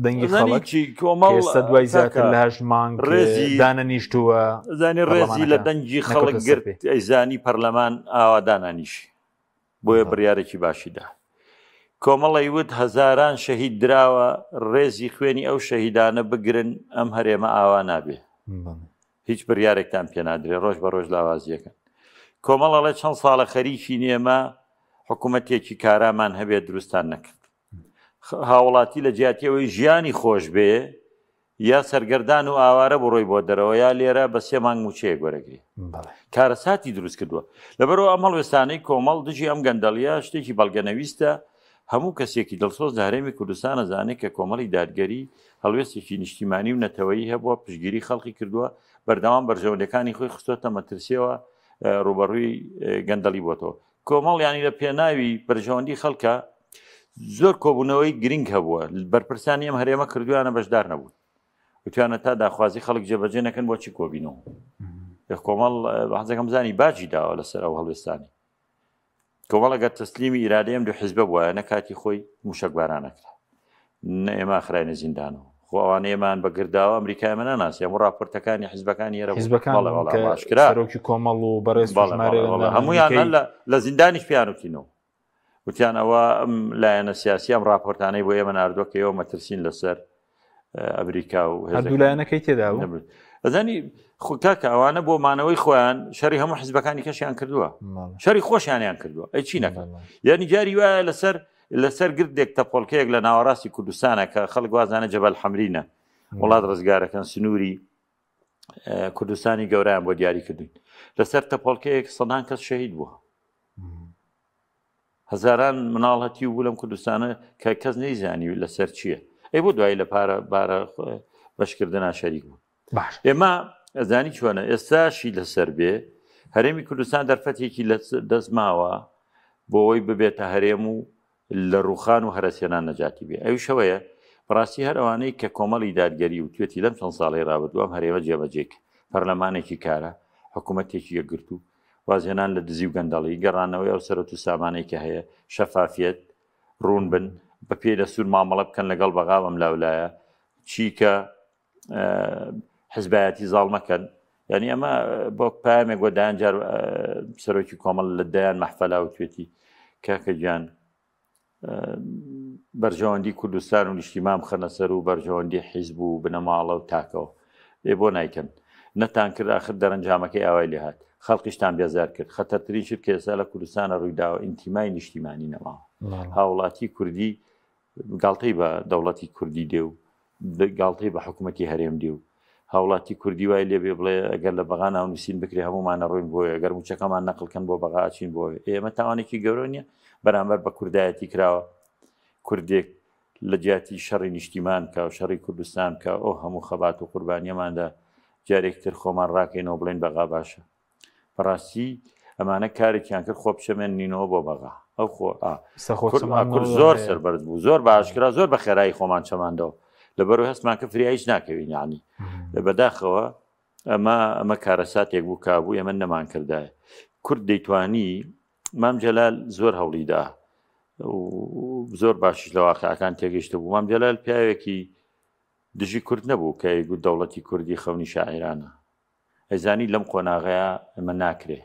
دەنگی خەڵک کۆمەڵ ئێستا دوای زیاتر لە هەشت مانگ ڕێزی دانەنیشتووە زانی ڕێزی لە دەنگی خەڵک گرت ئەیزانی پەرلەمان ئاوا دانانیشی بۆیە بڕیارێکی باشی دا. کۆمەڵ ئەیوت هەزاران شەهید دراوە ڕێزی خوێنی ئەو شەهیدانە بگرن ئەم هەرێمە ئاوا نابێ هیچ بڕیارێکتان پێنادرێ ڕۆژ بە ڕۆژ لاوازیەکەن. کۆمەڵ ئەڵێ چەند ساڵە خەریکی نێمە حکوومەتێکی کارامان هەبێت دروستان نەکرد. هاوڵاتی لە جیاتی ئەوەی ژیانی خۆش بێ یا سەرگەردان و ئاوارە بڕۆی بۆ دەرەوە یا لێرە بە سێ مانگ موچەیەک وەرەگری کارەساتی دروست کردووە لەبەرەوە ئەم هەڵوێستانەی کۆمەڵ دژی ئەم گەندەڵیە شتێکی بەڵگەنەویستە هەموو کەسێکی دڵسۆز لە هەرێمی کوردستان ئەزانێت کە کۆمەڵی دادگەری هەڵوێستێکی نیشتیمانی و نەتەوەیی هەبووە پشگیری خەڵکی کردووە بەردەوام بەرژەوەندەکانی خۆی خستۆتە مەترسیەوە ڕوبەڕووی گەندەڵی بۆتەوە کۆمەڵ یانی لە پێناوی بەرژەوەندی خەڵکە زۆر کۆبوونەوەی گرنگ هەبووە بەرپرسانی ئەم هەرێمە کردویانە بەشدار نەبوون وتیانە تا داخوازی خەڵک جێبەجێ نەکەن بۆچی کۆبینەوە کۆمەڵ حەزەکەم زانی باجی داوە لەسەر ئەو هەڵوێستانی کۆمەڵ ئەگەر تەسلیمی ئیرادەی ئەم دوو حیزبە بوایە نە کاتی خۆی موشەکبارانەکرا نە ئێمە خراینە زیندانەوە خۆ ئەوانە ئێمان بە گرداوە ئەمریکا ئێمە ناناسی هەموو راپۆرتەکانی حیزبەکانی ئێرە بوو. حیزبەکان بەڵێ بەڵێ کە ئەمە ئاشکرا سەرۆکی کۆمەڵ و بەڕێز بەڵێ ژمارە بەڵێ بەڵێ هەموویان هەر لە لە زیندانیش پێیان وتینەوە وتیان ئەوە ئەم لایەنە سیاسی ئەم راپۆرتانەی بۆ ئێمە ناردووە کە ئێوە مەترسین لەسەر ئەمریکا و هەردوو لایەنەکەی تێدا بوو ئەزانی خۆ کاکە ئەوانە بۆ مانەوەی خۆیان شەری هەموو حزبەکانی کەشیان کردووە شەری خۆشیانیان کردووە ئەی چی نەکەن یعنی جاری وایە لەسەر لەسەر گردێک تەپۆڵکەیەک لە ناوەڕاستی کوردستانە کە خەڵک وازانە جەبەل حەمرینە وڵات ڕزگارەکەن سنووری کوردستانی گەورەیان بۆ دیاری کردوین لەسەر تەپۆڵکەیەک سەدان کەس شەهید بووە هەزاران مناڵ هەتیو بوو لەم کوردستانە کە کەس نەیزانی لەسەر چییە ئەی بۆ دوایی لە پارە بارە بەشکردنا شەریک بوو باش ئێمە ئەزانی چۆنە ئێستاشی لەسەر بێ هەرێمی کوردستان دەرفەتێکی لە دەست ماوە بۆ ئەوەی ببێتە هەرێم و لە ڕوخان و هەرەسێنان نەجاتی بێ ئەویشەوەیە بەڕاستی هەر ئەوانەی کە کۆمەڵی دادگەری و توێتی لەم چەند ساڵەی ڕابردوو ئەم هەرێمە جێبەجێ کرد پەرلەمانێکی کارا حکوومەتێکی یەکگرتوو وازهێنان لە دزی و گەندەڵی، گەڕانەوەی ئەو سەرەت و سامانەی کە هەیە، شەفافیەت، ڕوون بن، بە پێی دەستوور مامەڵە بکەن لەگەڵ بەغا و ئەملاولایە، چی کە حزبایەتی زاڵ مەکەن. یعنی ئەمە بۆ پامێک بۆ دایان جار سەرۆکی کۆمەڵ لە دەیان مەحفەلا وتوێتی کاکە گیان بەرژەوەندی کوردستان و نیشتیمان بخەنە سەر و بەرژەوەندی حیزب و بنەماڵە و تاکەوە ئێ بۆ نایکەن نەتان کرد ئاخر دەرەنجامەکەی ئاوای لێهات خەڵکیشتان بێزار کرد خەتەرترین شت کە ئێستا لە کوردستانە ڕوویداوە ئینتیمای نیشتیمانی نەماوە هاوڵاتی کوردی گاڵتەی بە دەوڵەتی کوردی دێ و گاڵتەی بە حکوومەتی هەرێم دێ و هاوڵاتی کوردی وای لێ بێ بڵێ ئەگەر لە بەغا ناونووسین بکرێ هەموومان ئەڕۆین بۆیە ئەگەر مووچەکەمان نەقل کەن بۆ بەغا ئەچین بۆ ئێمە تاوانێکی گەورە نییە بەرامبەر بە کوردایەتی کراوە کوردێک لە جیاتی شەڕی نیشتیمان بکە و شەڕی کوردستان بکە ئەو هەموو خەبات و قوربانیەماندا جارێکتر خۆمان ڕاکەینەوە بڵێن بەغا باشە بەڕاستی ئەمانە کارێکیان کرد خۆ بچەمێننینەوە بۆ بەغا ئەو خۆ کورد زۆر سەربەرز بوو زۆر باشکرا زۆر بە خێرایی خۆمان چەماندەوە لەبەر هەستمان کە فریایش ناکەوین ینی بەداخەوە ئەمە ئەمە کارەساتێک بوو کابوو ئێمە نەمان کردایە کورد دەیتوانی مام جەلال زۆر هەوڵیدا زۆر باشیش لە واقعەکان تێگەیشتە بوو مام جەلال پیاوێکی دژی کورد نەبوو کە گوت دەوڵەتی کوردی خەونی شاعیرانە ئەیزانی لەم قۆناغەیە ئەمە ناکرێ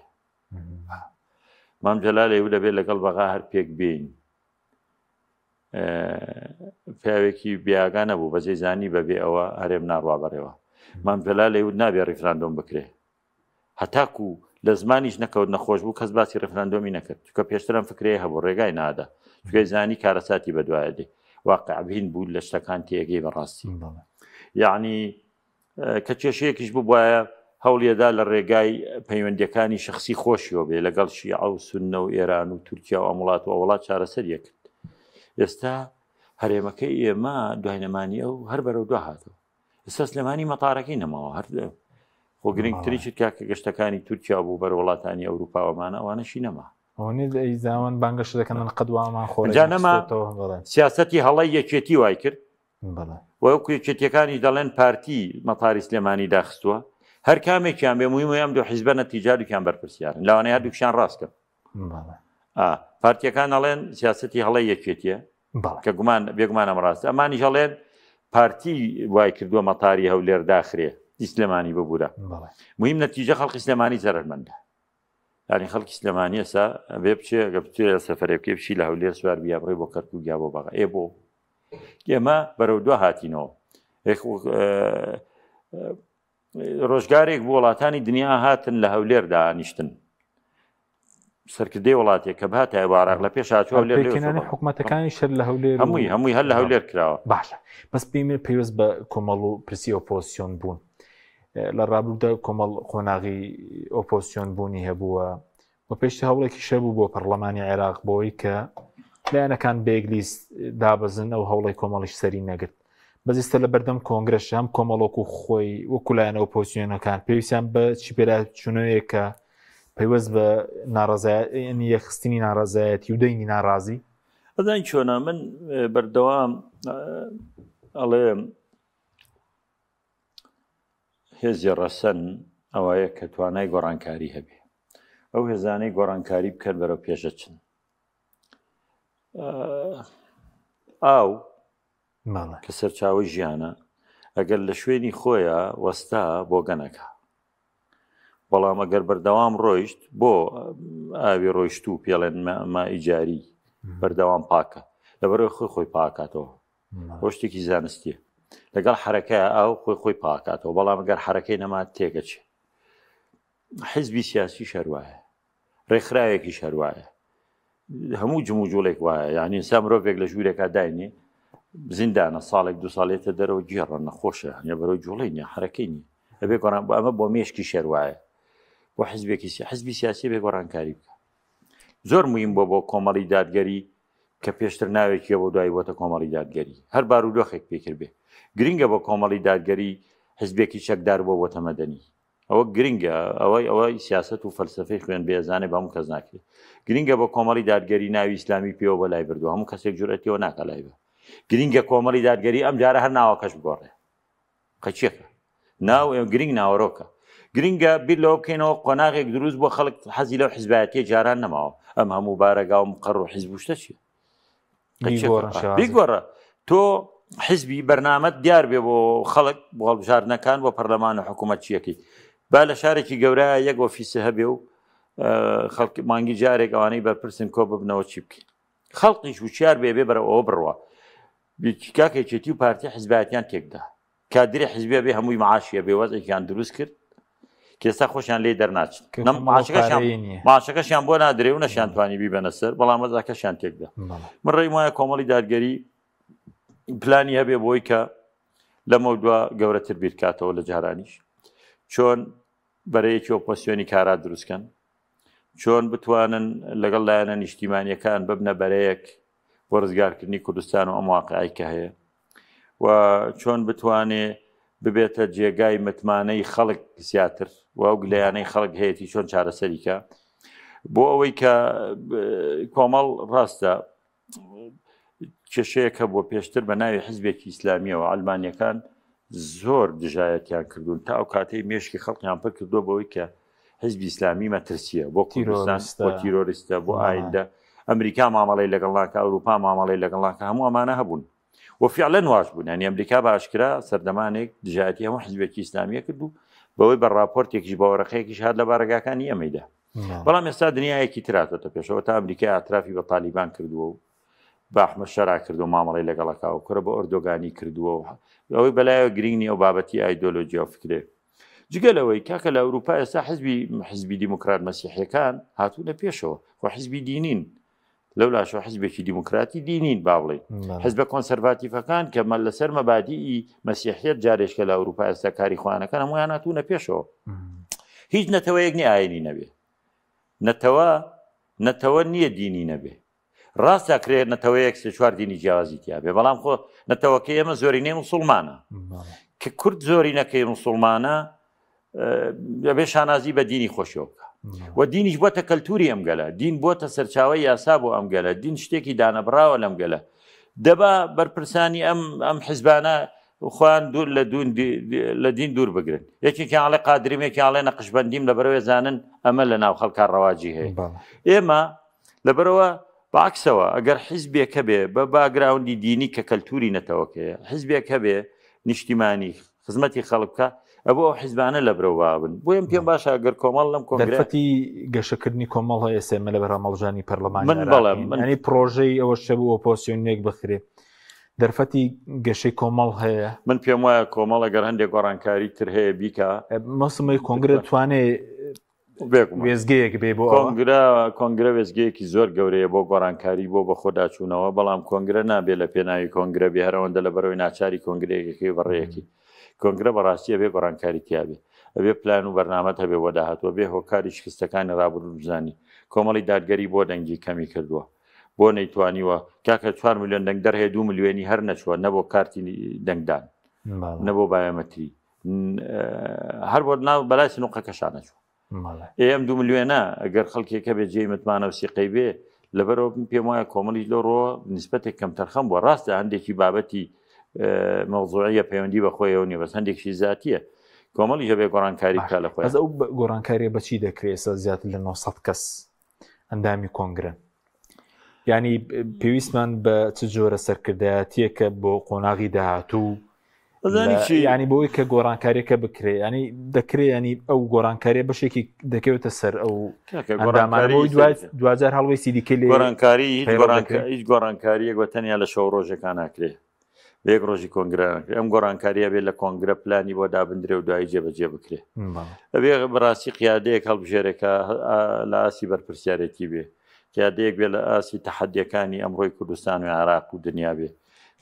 مام جەلال ئەیوت دەبێت لەگەڵ بەغا هەر پێک بێین پیاوێکی بیاگا نەبوو بەجێ زانی بەبێ ئەوە هەرێم ناڕوا بەڕێوە مام جەلال ئەیوت نابێ ڕیفراندۆم بکرێ هەتاکو لە زمانیش نەکەوت نەخۆش بوو کەس باسی ڕیفراندۆمی نەکرد چونکە پێشتر ئەم فکرەیە هەبوو ڕێگای نادا چونکە زانی کارەساتی بەدوایە دێ واقعبین بوو لە شتەکان تێگەی بەڕاستی یعنی کە کێشەیەکیش ببوایە هەوڵیەدا لە ڕێگای پەیوەندیەکانی شخصی خۆشیەوە بێ لەگەڵ شیعە و سوننە و ئێران و تورکیا و ئەم وڵات و ئەو وڵات چارەسەریە کرد ئێستا هەرێمەکەی ئێمە دوای نەمانی ئەو هەر بەرەو دوا هاتەوە ئێستا سلێمانی مەتارەکەی نەماوە هەر خۆ گرنگترین شت کاکە گەشتەکانی تورکیا بوو بەر وڵاتانی ئەوروپاوەمانە ئەوانەشی نەما ئەوەنی زاوان بانگەشە دەکەن قەت وامان خۆ نەما سیاسەتی هەڵەی یەکێتی وای کرد وەکو یەکێتیەکانیش دەڵێن پارتی مەتاری سلێمانی داخستووە هەر کامێکیان بێ مهمە ئەم دوو حیزبە نەتیجارێکیان بەرپرسیارن لەوانەیە هەردووکیان ڕاستکەن پارتیەکان ئەڵێن سیاسەتی هەڵەی یەکێتیە. کە گومان بێگومان ئەمە ڕاستە. ئەمانیش ئەڵێن پارتی وای کردووە مەتاری هەولێر داخرێ، ی سلێمانی ببورە. مهم نەتیجە خەڵکی سلێمانی زەرەرمەندە. یعنی خەڵکی سلێمانی ئێستا بێ بچێ گە بچێ سەفەرێ بکەی بچی لە هەولێر سوار بیا بڕێ بۆ کەرکوک یا بۆ بەغا. ئێ بۆ ئێمە بەرەو دوا هاتینەوە. ڕۆژگارێک بۆ وڵاتانی دنیا هاتن لە هەولێر دانیشتن سەرکردەی وڵاتێک کە بهاتایە بۆ عراق لە پێش هاتووە هەولێر لێ پێکهێنانی حکومەتەکانی شەر لە هەولێر و- هەمووی هەمووی هەر لە هەولێر کراوە. باشە بەس پێی پەیوەست بە کۆمەڵ و پرسی ئۆپۆزسیۆن بوون لە ڕابردوودا کۆمەڵ قۆناغی ئۆپۆزسیۆن بوونی هەبووە و پێشتر هەوڵێکیش هەبوو بۆ پەرلەمانی عێراق بۆی کە لایەنەکان بە یەک لیست دابەزن ئەو هەوڵی کۆمەڵیش سەری نەگرت بەس ئێستا لە بەردەم کۆنگرەش هەم کۆمەڵ وەکو خۆی وەکو لایەنە ئۆپۆزسیۆنەکان پێویستیان بە چی پێداچوونەوەیەکە پەیوەست بە ناڕەزایەتی یەکخستنی ناڕەزایەتی و دەنگی ناڕازی؟ ئەزانی چۆنە من بەردەوام ئەڵێم هێزی ڕەسەن ئەوەیە کە توانای گۆڕانکاری هەبێ ئەو هێزانەی گۆڕانکاری بکەن بەرەو پێشەچن ئاو کە سەرچاوەی ژیانە ئەگەر لە شوێنی خۆیە وەستا بۆگەنەکە بەڵام ئەگەر بەردەوام ڕۆیشت بۆ ئاوی ڕۆیشت و پێڵێن مائیجاری بەردەوام پاکە لەبەرەوەی خۆی خۆی پاکاتەوە بۆ شتێکی زانستیە لەگەڵ حرەکە ئاو خۆی خۆی پاکاتەوە بەڵام گەر حرەکەی نەما تێگەچێ حزبی سیاسی شەروایە ڕێکخراوێکیش هەر وایە هەموو جموجوڵێک وایە یعنی ئینسان مرۆڤێک لە ژوورێکا داینێ زیندانە ساڵێک دو ساڵێتە دەرەوە گێڕە نەخۆشە یە بەرەو جوڵەی نیە حرەکەی نیە ئەبێ گۆڕان بۆ ئەمە بۆ مێشکی شەر وایە بۆ حزبێکی حزبی سیاسی بێ گۆڕانکاری بکە زۆر مهم بۆ بۆ کۆمەڵی دادگەری کە پێشتر ناوێکیە بۆ دوای بۆتە کۆمەڵی دادگەری هەر بارودۆخێک پێکرد بێ گرنگە بۆ کۆمەڵی دادگەری حزبێکی چەکدار بۆ بۆتە مەدەنی ئەوە گرنگە ئەوەی ئەوەی سیاست و فەلسفەی خوێن بێزانێ بە هەموو کەس ناکرێت گرنگە بە کۆمەڵی دادگەری ناوی ئیسلامی پێوە بە لای بردووە هەموو کەسێک جورئەتیەوە ناکە لای بە گرنگە کۆمەڵی دادگەری ئەم جارە هەر ناوەکەش بگۆڕێ قەچیەکە ناو گرنگ ناوەرۆکە گرنگە بیر لەوە بکەینەوە قۆناغێک دروست بۆ خەڵک حەزی لەو حزبایەتیە جاران نەماوە ئەم هەموو بارەگا و مقەڕ و حزب و شتە چیە بیگۆڕە تۆ حزبی بەرنامەت دیار بێ بۆ خەڵک بۆ هەڵبژاردنەکان بۆ پەرلەمان و حکوومەت چیەکەی با لە شارێکی گەورە یەک ئۆفیسە هەبێ و خەڵکی مانگی جارێک ئەوانەی بەرپرسن کۆ ببنەوە چی بکەین خەڵقیش وچیار بێ بێ بەرەوە بڕوە کاکێکێتی و پارتی حزبایەتیان تێکدا کادری حزبی ئەبێ هەمووی معاشی ئەبێ وەزعێکیان دروست کرد کە ئێستا خۆشیان لێ دەرناچن معاشەکەشیان بۆ نادرێ و نەشیان توانی بیبەنە سەر بەڵام وەزعەکەشیان تێکدا من ڕێی وایە کۆمەڵی دادگەری پلانی هەبێ بۆی کە لەمە دوا گەورەتر بیرکاتەوە لە جارانیش چۆن بەرەیەکی ئۆپۆسیۆنی کارا دروستکەن چۆن بتوانن لەگەڵ لایەنە نیشتیمانیەکان ببنە بەرەیەک بۆ ڕزگارکردنی کوردستان و ئەم واقعی کە هەیە و چۆن بتوانێ ببێتە جێگای متمانەی خەڵک زیاتر و ئەو گلەیانەی خەڵک هەیەی چۆن چارەسەریکە بۆ ئەوەی کە کۆمەڵ ڕاستە کێشەیەک هەبووە پێشتر بە ناوی حزبێکی ئیسلامیەوە ئەلمانیەکان زۆر دژایەتیان کردوون تا ئەو کاتەی مێشکی خەڵکیان پڕ کردووە بەوەی کە حزبی ئیسلامی مەترسیە بۆ کوردستان بۆ تیرۆریستە بۆ ئایندە ئەمریکا مامەڵی لەگەڵ ناکە ئەوروپا مامەڵی لەگەڵ ناکە هەموو ئەمانە هەبوون و فعلا واش بوون ینی ئەمریکا بە ئاشکرا سەردەمانێک دژایەتی هەموو حزبێکی ئیسلامیە کرد و بەوەی بە راپۆرتێکیش بە وەرەقەیەکیش هات لە بارەگاکانی ئەمەیدا بەڵام ئێستا دنیایەکی تراتۆتە پێشەوە تا ئەمریکا ئاعترافی بە تالیبان کردووە و بە ئەحمەد شەرع کردو مامەڵەی لەگەڵەکە و کورە بە ئۆردۆگانی کردووە و ئەوەی بەلایەوە گرنگ نیە و بابەتی ئایدۆلۆژیا و فکرێ جگە لەوەی کاکە لە ئەوروپا ئێستا حزبی حزبی دیموکرات مەسیحیەکان هاتوونە پێشەوە و حزبی دینین لەو لاشەوە حزبێکی دیموکراتی دینین با بڵێین حزبە کۆنسەرڤاتیفەکان کە مە لەسەر مەبادیئی مەسیحیەت جارێشکە لە ئەوروپا ئێستا کاری خۆیانەکان هەموویان هاتوونە پێشەوە هیچ نەتەوەیەک نیە ئاینی نەبێ نەتەوە نەتەوە نییە دینی نەبێ ڕاستە ئەکرێ نەتەوەیەک سێ چوار دینی جیاوازی تیا بێ بەڵام خۆ نەتەوەکەی ئێمە زۆرینەی مسوڵمانە کە کورد زۆرینەکەی مسوڵمانە دەبێ شانازی بە دینی خۆشیەوە بکە و دینیش بۆتە کەلتوری ئەم گەلە دین بۆتە سەرچاوی یاسا بۆ ئەم گەلە دین شتێکی دانەبراوە لەم گەلە دەبا بەرپرسانی ئەم ئەم حزبانە خۆیان دوور لە دوون لە دین دوور بگرن یەکێکیان ئەڵێ قادریم یەکیان ئەڵێ نەقشبەندیم لەبەرەوەی زانن ئەمە لە ناو خەڵکا ڕەواجی هەیە ئێمە لەبەرەوە. بەعکسەوە ئەگەر حیزبێک هەبێ بە باگراوندی دینی کە کەلتوری نەتەوەکەیە، حیزبێک هەبێ نیشتیمانی خزمەتی خەڵک بکا، ئەبوو ئەو حیزبانە لە برەو بابن. بۆیە من پێم باشە ئەگەر کۆمەڵ لەم کۆنگرە دەرفەتی گەشەکردنی کۆمەڵ هەیە ئێستا ئێمە لە بەرامبەر هەڵبژاردنی پەرلەمانی من بەڵێ عێراقین. من یانی پرۆژەی ئەوەش هەبوو ئۆپۆزسیۆنێک بخرێ. دەرفەتی گەشەی کۆمەڵ هەیە. من پێم وایە کۆمەڵ ئەگەر هەندێک گۆڕانکاری تر هەیە بیکا. مەسمەی کۆنگرە توانێ وێزگەیەک بێ بۆ کۆنگرە کۆنگرە وێزگەیەکی زۆر گەورەیە بۆ گۆڕانکاری بۆ بەخۆداچوونەوە بەڵام کۆنگرە نابێ لە پێناوی کۆنگرە بێ هەرەوەندە لە بەرەوەی ناچاری کۆنگرەیەکەکەی بەڕێیەکی کۆنگرە بەڕاستی ئەبێ گۆڕانکاری تیاابێ ئەبێ پلان و بەرنامەت هەبێ بۆ داهاتوە بێ هۆکاری شکستەکانی ڕابردوو بزانی کۆمەڵی دادگەری بۆ دەنگی کەمی کردووە بۆ نەیتوانیوە کاکە 4 میلیۆن دەنگدەر هەیە 2 میلیۆنی هەر نەچووە نە بۆ کارتی دەنگدان نە بۆ بایۆمەتری هەر بۆ ناو بەلای سنوقەکەشا نەچوو ئێ ئەم دو ملیۆنە ئەگەر خەڵکێکە بێ جێی متمانە و سیقەی بێ لەبەرەوە من پێم وایە کۆمەڵیش لەو ڕۆ نسبەتێک کەمتەرخەم بووە ڕاستە هەندێکی بابەتی مەوزوعیە پەیوەندی بە خۆیەوە نیە بەس هەندێکشی زیاتیە کۆمەڵی هەبێ گۆڕانکاری بکە لە خۆی بەس ئەو گۆڕانکاریە بەچی دەکرێت ئێستا زیاتر لە 900 کەس ئەندامی کۆنگرن ینی پێویستمان بە چ جۆرە سەرکردایەتیەکە بۆ قۆناغی داهاتوو ینی بۆی کە گۆڕانکاریەکە بکرێ ینی دەکرێ ینی ئەو گۆڕانکاریە بەشێکی دەکەوێتە سەر ئەو ئەندامانەوەی دوجار هەڵوێستی دیکە لێ گۆڕانکاری هیچ گۆڕانکاریەک بە تەنیا لە شەو ڕۆژەکان ناکرێ بە یەک ڕۆژی کۆنگرە ناکرێت ئەم گۆڕانکاریە بێت لە کۆنگرە پلانی بۆ دابندرێ و دوایی جێبەجێ بکرێ ئەبێ بەڕاستی قیادەیەک هەڵبژێرێکە لە ئاسی بەرپرسیارێتی بێ قیادەیەک بێ لە ئاسی تەحەدیەکانی ئەمڕۆی کوردستان و عێراق و دنیا بێ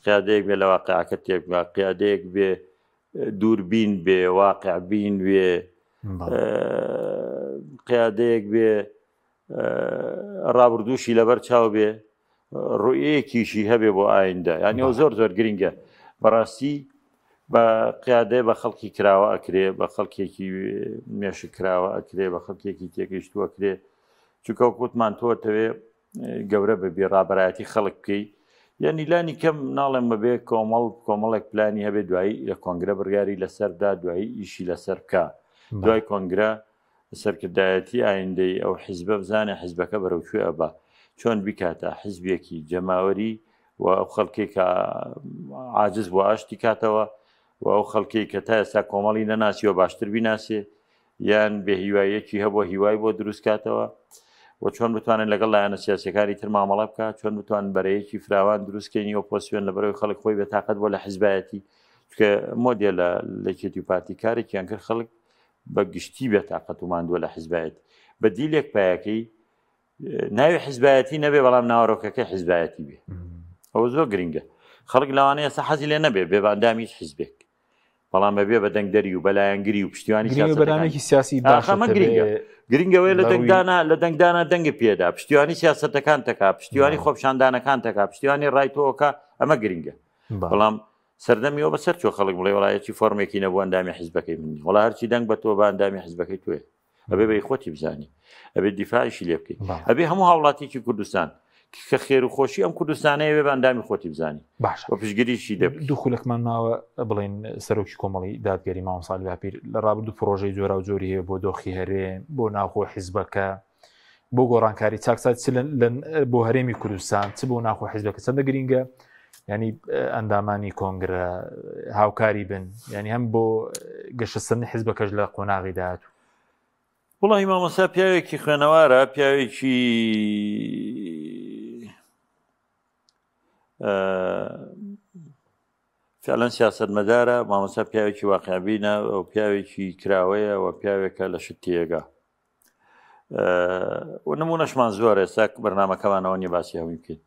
قیادەیەک بێ لە واقعەکە تێبگا قیادەیەک بێ دووربین بێ واقعبین بێ قیادەیەک بێ ڕابردووشی لەبەر چاو بێ ڕوئیەکیشی هەبێ بۆ ئایندە یانی ئەو زۆر زۆر گرنگە بەڕاستی بە قیادەیە بە خەڵکی کراوە ئەکرێ بە خەڵکێکی مێشک کراوە ئەکرێ بە خەڵکێکی تێگەیشتووە کرێ چونکە وەکوتمان تۆ تەوێ گەورە ببی ڕابەرایەتی خەڵک بکەی یعنی لانی کەم ناڵێم بەبێ کۆمەڵ کۆمەڵێک پلانی هەبێ دوایی لە کۆنگرە بڕیاری لەسەردا دوایی ئیشی لەسەر بکە دوای کۆنگرە سەرکردایەتی ئایندەی ئەو حیزبە بزانێ حیزبەکە بەرەو کوێ ئەبا، چۆن بیکاتە حیزبێکی جەماوەری و ئەو خەڵکەی کە عاجز بووە ئاشتی کاتەوە و ئەو خەڵکەی کە تا ئێستا کۆمەڵی نەناسیوە باشتر بیناسێ یان بێهیواییەکی هەبووە هیوای بۆ دروست کاتەوە و چۆن بتوانن لەگەڵ لایەنە سیاسەکانی تر مامەڵە بکات چۆن بتوان بەرەیەکی فراوان دروستکەینی ئۆپۆسیۆن لە بەرەوەی خەڵک خۆی بێتاقەت بۆ لە حیزبایەتی چونکە مۆدێلە لە یەکێتی و پارتی کارێکیان کرد خەڵک بە گشتی بێتاقەت و ماندووە لە حیزبایەتی بە دیلێک پایەکەی ناوی حیزبایەتی نەبێ بەڵام ناوەرۆکەکەی حیزبایەتی بێ ئەوە زۆر گرنگە خەڵک لەوانەیە ئێستا حەزی لێ نەبێ بێ بە ئەندامی هیچ حیزبێک بەڵام بەبێ بە دەنگدەری و بەلایەنگری و پشتیوانی بەرامێکی سیاسی باشەمە گرنگە گرنگەوەی لە دەنگدانا لە دەنگدانا دەنگ پێدا پشتیوانی سیاستەکان تەکا پشتیوانی خۆپشاندانەکان تەکا پشتیوانی ڕای تۆکە ئەمە گرنگە بەڵام سەردەمی ئەوە بەسەر چوە خەڵک بڵێ وەڵا هیچی فۆرمێکی نەبوو ئەندامی حیزبەکەی من نیم وەڵا هەرچی دەنگ بە تۆ بە ئەندامی حیزبەکەی تۆیە ئەبێ بەی خۆتی بزانی ئەبێ دیفاعیشی لێ بکەی ئەبێ هەموو هاوڵاتیکی کوردستان کە خێر و خۆشی ئەم کوردستانەیە بێ بە ئەندامی خۆتی بزانی باشە و پشتگیریشی لێ بکەی دوو خولەکمان ماوە بڵێن سەرۆکی کۆمەڵی دادگەری مامۆستا عەلی باپیر لە ڕابردوو پرۆژەی جۆراوجۆری هەیە بۆ دۆخی هەرێم بۆ ناوخۆ حیزبەکە بۆ گۆڕانکاری چاکسازی چ بۆ هەرێمی کوردستان چ بۆ ناخۆ حیزبەکە چەندە گرینگە ینی ئەندامانی کۆنگرە هاوکاری بن ینی هەم بۆ گەشەسەندنی حیزبەکەش لە قۆناغی داهاتوو. وڵی مامۆستا پیاوێکی خوێنەوارە پیاوێکی فعلا سیاستمەدارە مامۆستا پیاوێکی واقعبینە و پیاوێکی کراوەیە و پیاوێکە لە شت تێگا و نمونەشمان زۆر ئێستا بەرنمەکەمانەوە نیە باسی هەمووی بکەین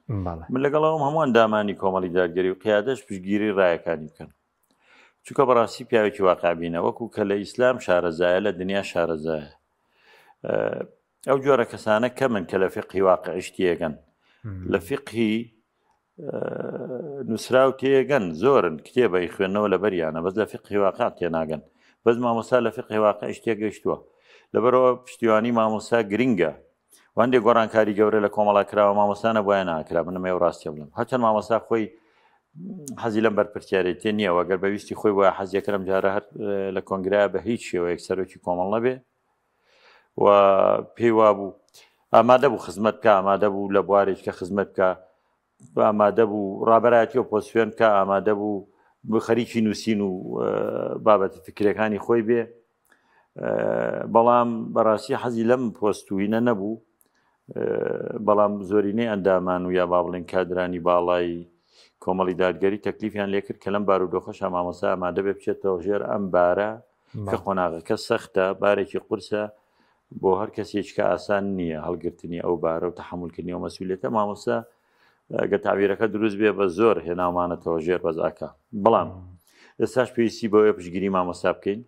من لەگەڵەوەم هەموو ئەندامانی کۆمەڵی دادگەری و قیادەش پشتگیری ڕایەکانی بکەن چونکە بەڕاستی پیاوێکی واقعبینە وەکو کە لە ئیسلام شارەزایە لە دنیا شارەزایە ئەو جۆرە کەسانە کەمن کە لە فقهی واقعیش تێگەن لە فقهی نووسراو تێگەن زۆرن کتێبە خوێندنەوە لە بەریانە بەس لە فقهی واقع تێناگەن بەس مامۆستا لە فقهی واقعیش تێگەیشتووە لەبەرەوە پشتیوانی مامۆستا گرنگە وەندێک گۆڕانکاری گەورە لە کۆمەڵا کراوە مامۆستا نەبوایە ناکرا منم ئێوە ڕاستیە بڵێم هەرچەند مامۆستا خۆی حەزی لەم بەرپرسیارێتیە نییە وەگەر بەویستی خۆی وایە حەزیەکەم جارە هەر لە کۆنگرا بە هیچ شێوەیەک سەرۆکی کۆمەڵ نەبێ و پێی وابوو. ئامادە بوو خزمەت بکا، ئامادە بوو لە بوارێک کە خزمەت بکا، ئامادە بوو ڕابەرایەتی ئۆپۆزسیۆن بکا، ئامادە بوو خەریکی نووسین و بابەتە فکرەکانی خۆی بێ، بەڵام بەڕاستی حەزی لەم پۆست و هینە نەبوو. بەڵام زۆرینەی ئەندامان و یا با بڵێن کادرانی باڵای کۆمەڵی دادگەری تەکلیفیان لێکرد کە لەم بارودۆخەشا مامۆستا ئامادە بێ بچێتەوە ژێر ئەم بارە کە قۆناغەکە سەختە، بارێکی قورسە بۆ هەر کەسێک کە ئاسان نییە هەڵگرتنی ئەو بارە و تەحملکردنی ئەو مەسئولیەتە. مامۆستا گە تعبیرەکە دروست بێ بە زۆر هێناومانەتەوە ژێر بەزاکە، بەڵام ئێستاش پێویستی بەوەیە پشتگیری مامۆستا بکەین،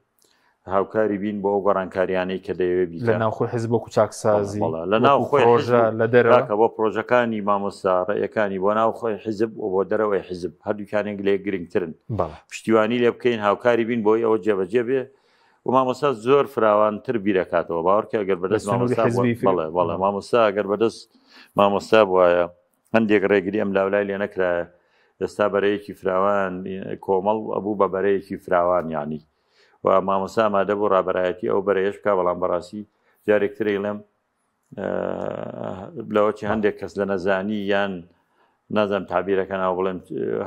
هاوکاری بین بۆ ئەو گۆڕانکاریانەی کە دەیەوێت بیکات. لە ناوخۆی حزب وەکو چاکسازی، لە ناو خۆی پرۆژە لە دەرەوە کە بۆ پرۆژەکانی مامۆستا ڕێیەکانی بۆ ناو خۆی حزب و بۆ دەرەوەی حزب هەردووکیانێک لێ گرنگترن، پشتیوانی لێ بکەین، هاوکاری بین بۆی ئەوە جێبەجێ بێ و مامۆستا زۆر فراوانتر بیرەکاتەوە. باوەڕکە ئەگەر بەدەست مامۆستا بەڵێ بەڵێ مامۆستا ئەگەر بەدەست مامۆستا بواە هەندێک ڕێگری ئەم لاولای لێ نەکرایە ئێستا بەرەیەکی فراوان کۆمەڵ ئەبوو بە بەرەیەکی فراوان یعنی و مامۆستا ئامادە بوو ڕابەرایەتی ئەو بەرەیەش بکا، بەڵام بەڕاستی جارێک تر ئەیڵێم لەوەچی هەندێک کەس لە نەزانی یان نازانم تعبیرەکە ناو بڵێم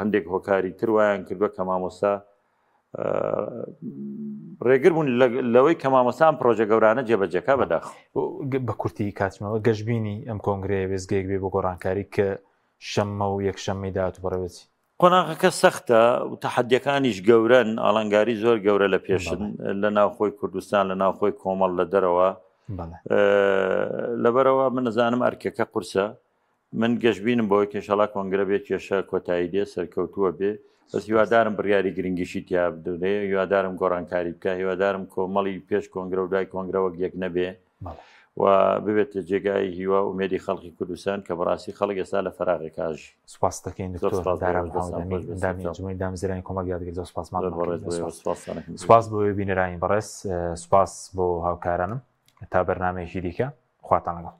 هەندێک هۆکاری تر وایان کردووە کە مامۆستا ڕێگر بوون لەوەی کە مامۆستا ئەم پرۆژە گەورانە جێبەجێکا بەداخ. بە کورتی کاتمەوە گەشببینی ئەم کۆنگرەیە وێزگەیەک بێ بۆ گۆڕانکاری کە شەممە و یەکشەممەی داهاتوو بەڕێوەچی. قۆناغەکە سەختە و تەحەدیەکانیش گەورەن، ئاڵنگاری زۆر گەورە لە پێشن لە ناوخۆی کوردستان، لە ناوخۆی کۆمەڵ، لە دەرەوە. لەبەرەوە من نەزانم ئەرکەکە قورسە، من گەشبینم بەوەی کە ئینشەڵا کۆنگرە بێ کێشە کۆتایی دێ، سەرکەوتووە بێ، بەس هیوادارم بڕیاری گرنگیشی تیا بدرێ، هیوادارم گۆڕانکاری بکە، هیوادارم کۆمەڵی پێش کۆنگرە و دوای کۆنگرە وەک یەک نەبێ و ببێتە جێگای هیوا و ئومێدی خەڵکی کوردستان کە بەڕاستی خەڵک ئێستا لە فەراغێک ئاژی. سوپاست دەکەین دکتۆر دارا محەمەد ئەمین ئەندامی ئەنجومەنی دامەزرێنەری کۆمەڵی یادگەری زۆر سوپاسمان دەکەین. سوپاس بۆ بینەرانی بەڕێز، سوپاس بۆ هاوکارانم. تا بەرنامەیەکی دیکە خواتان لەگەڵ.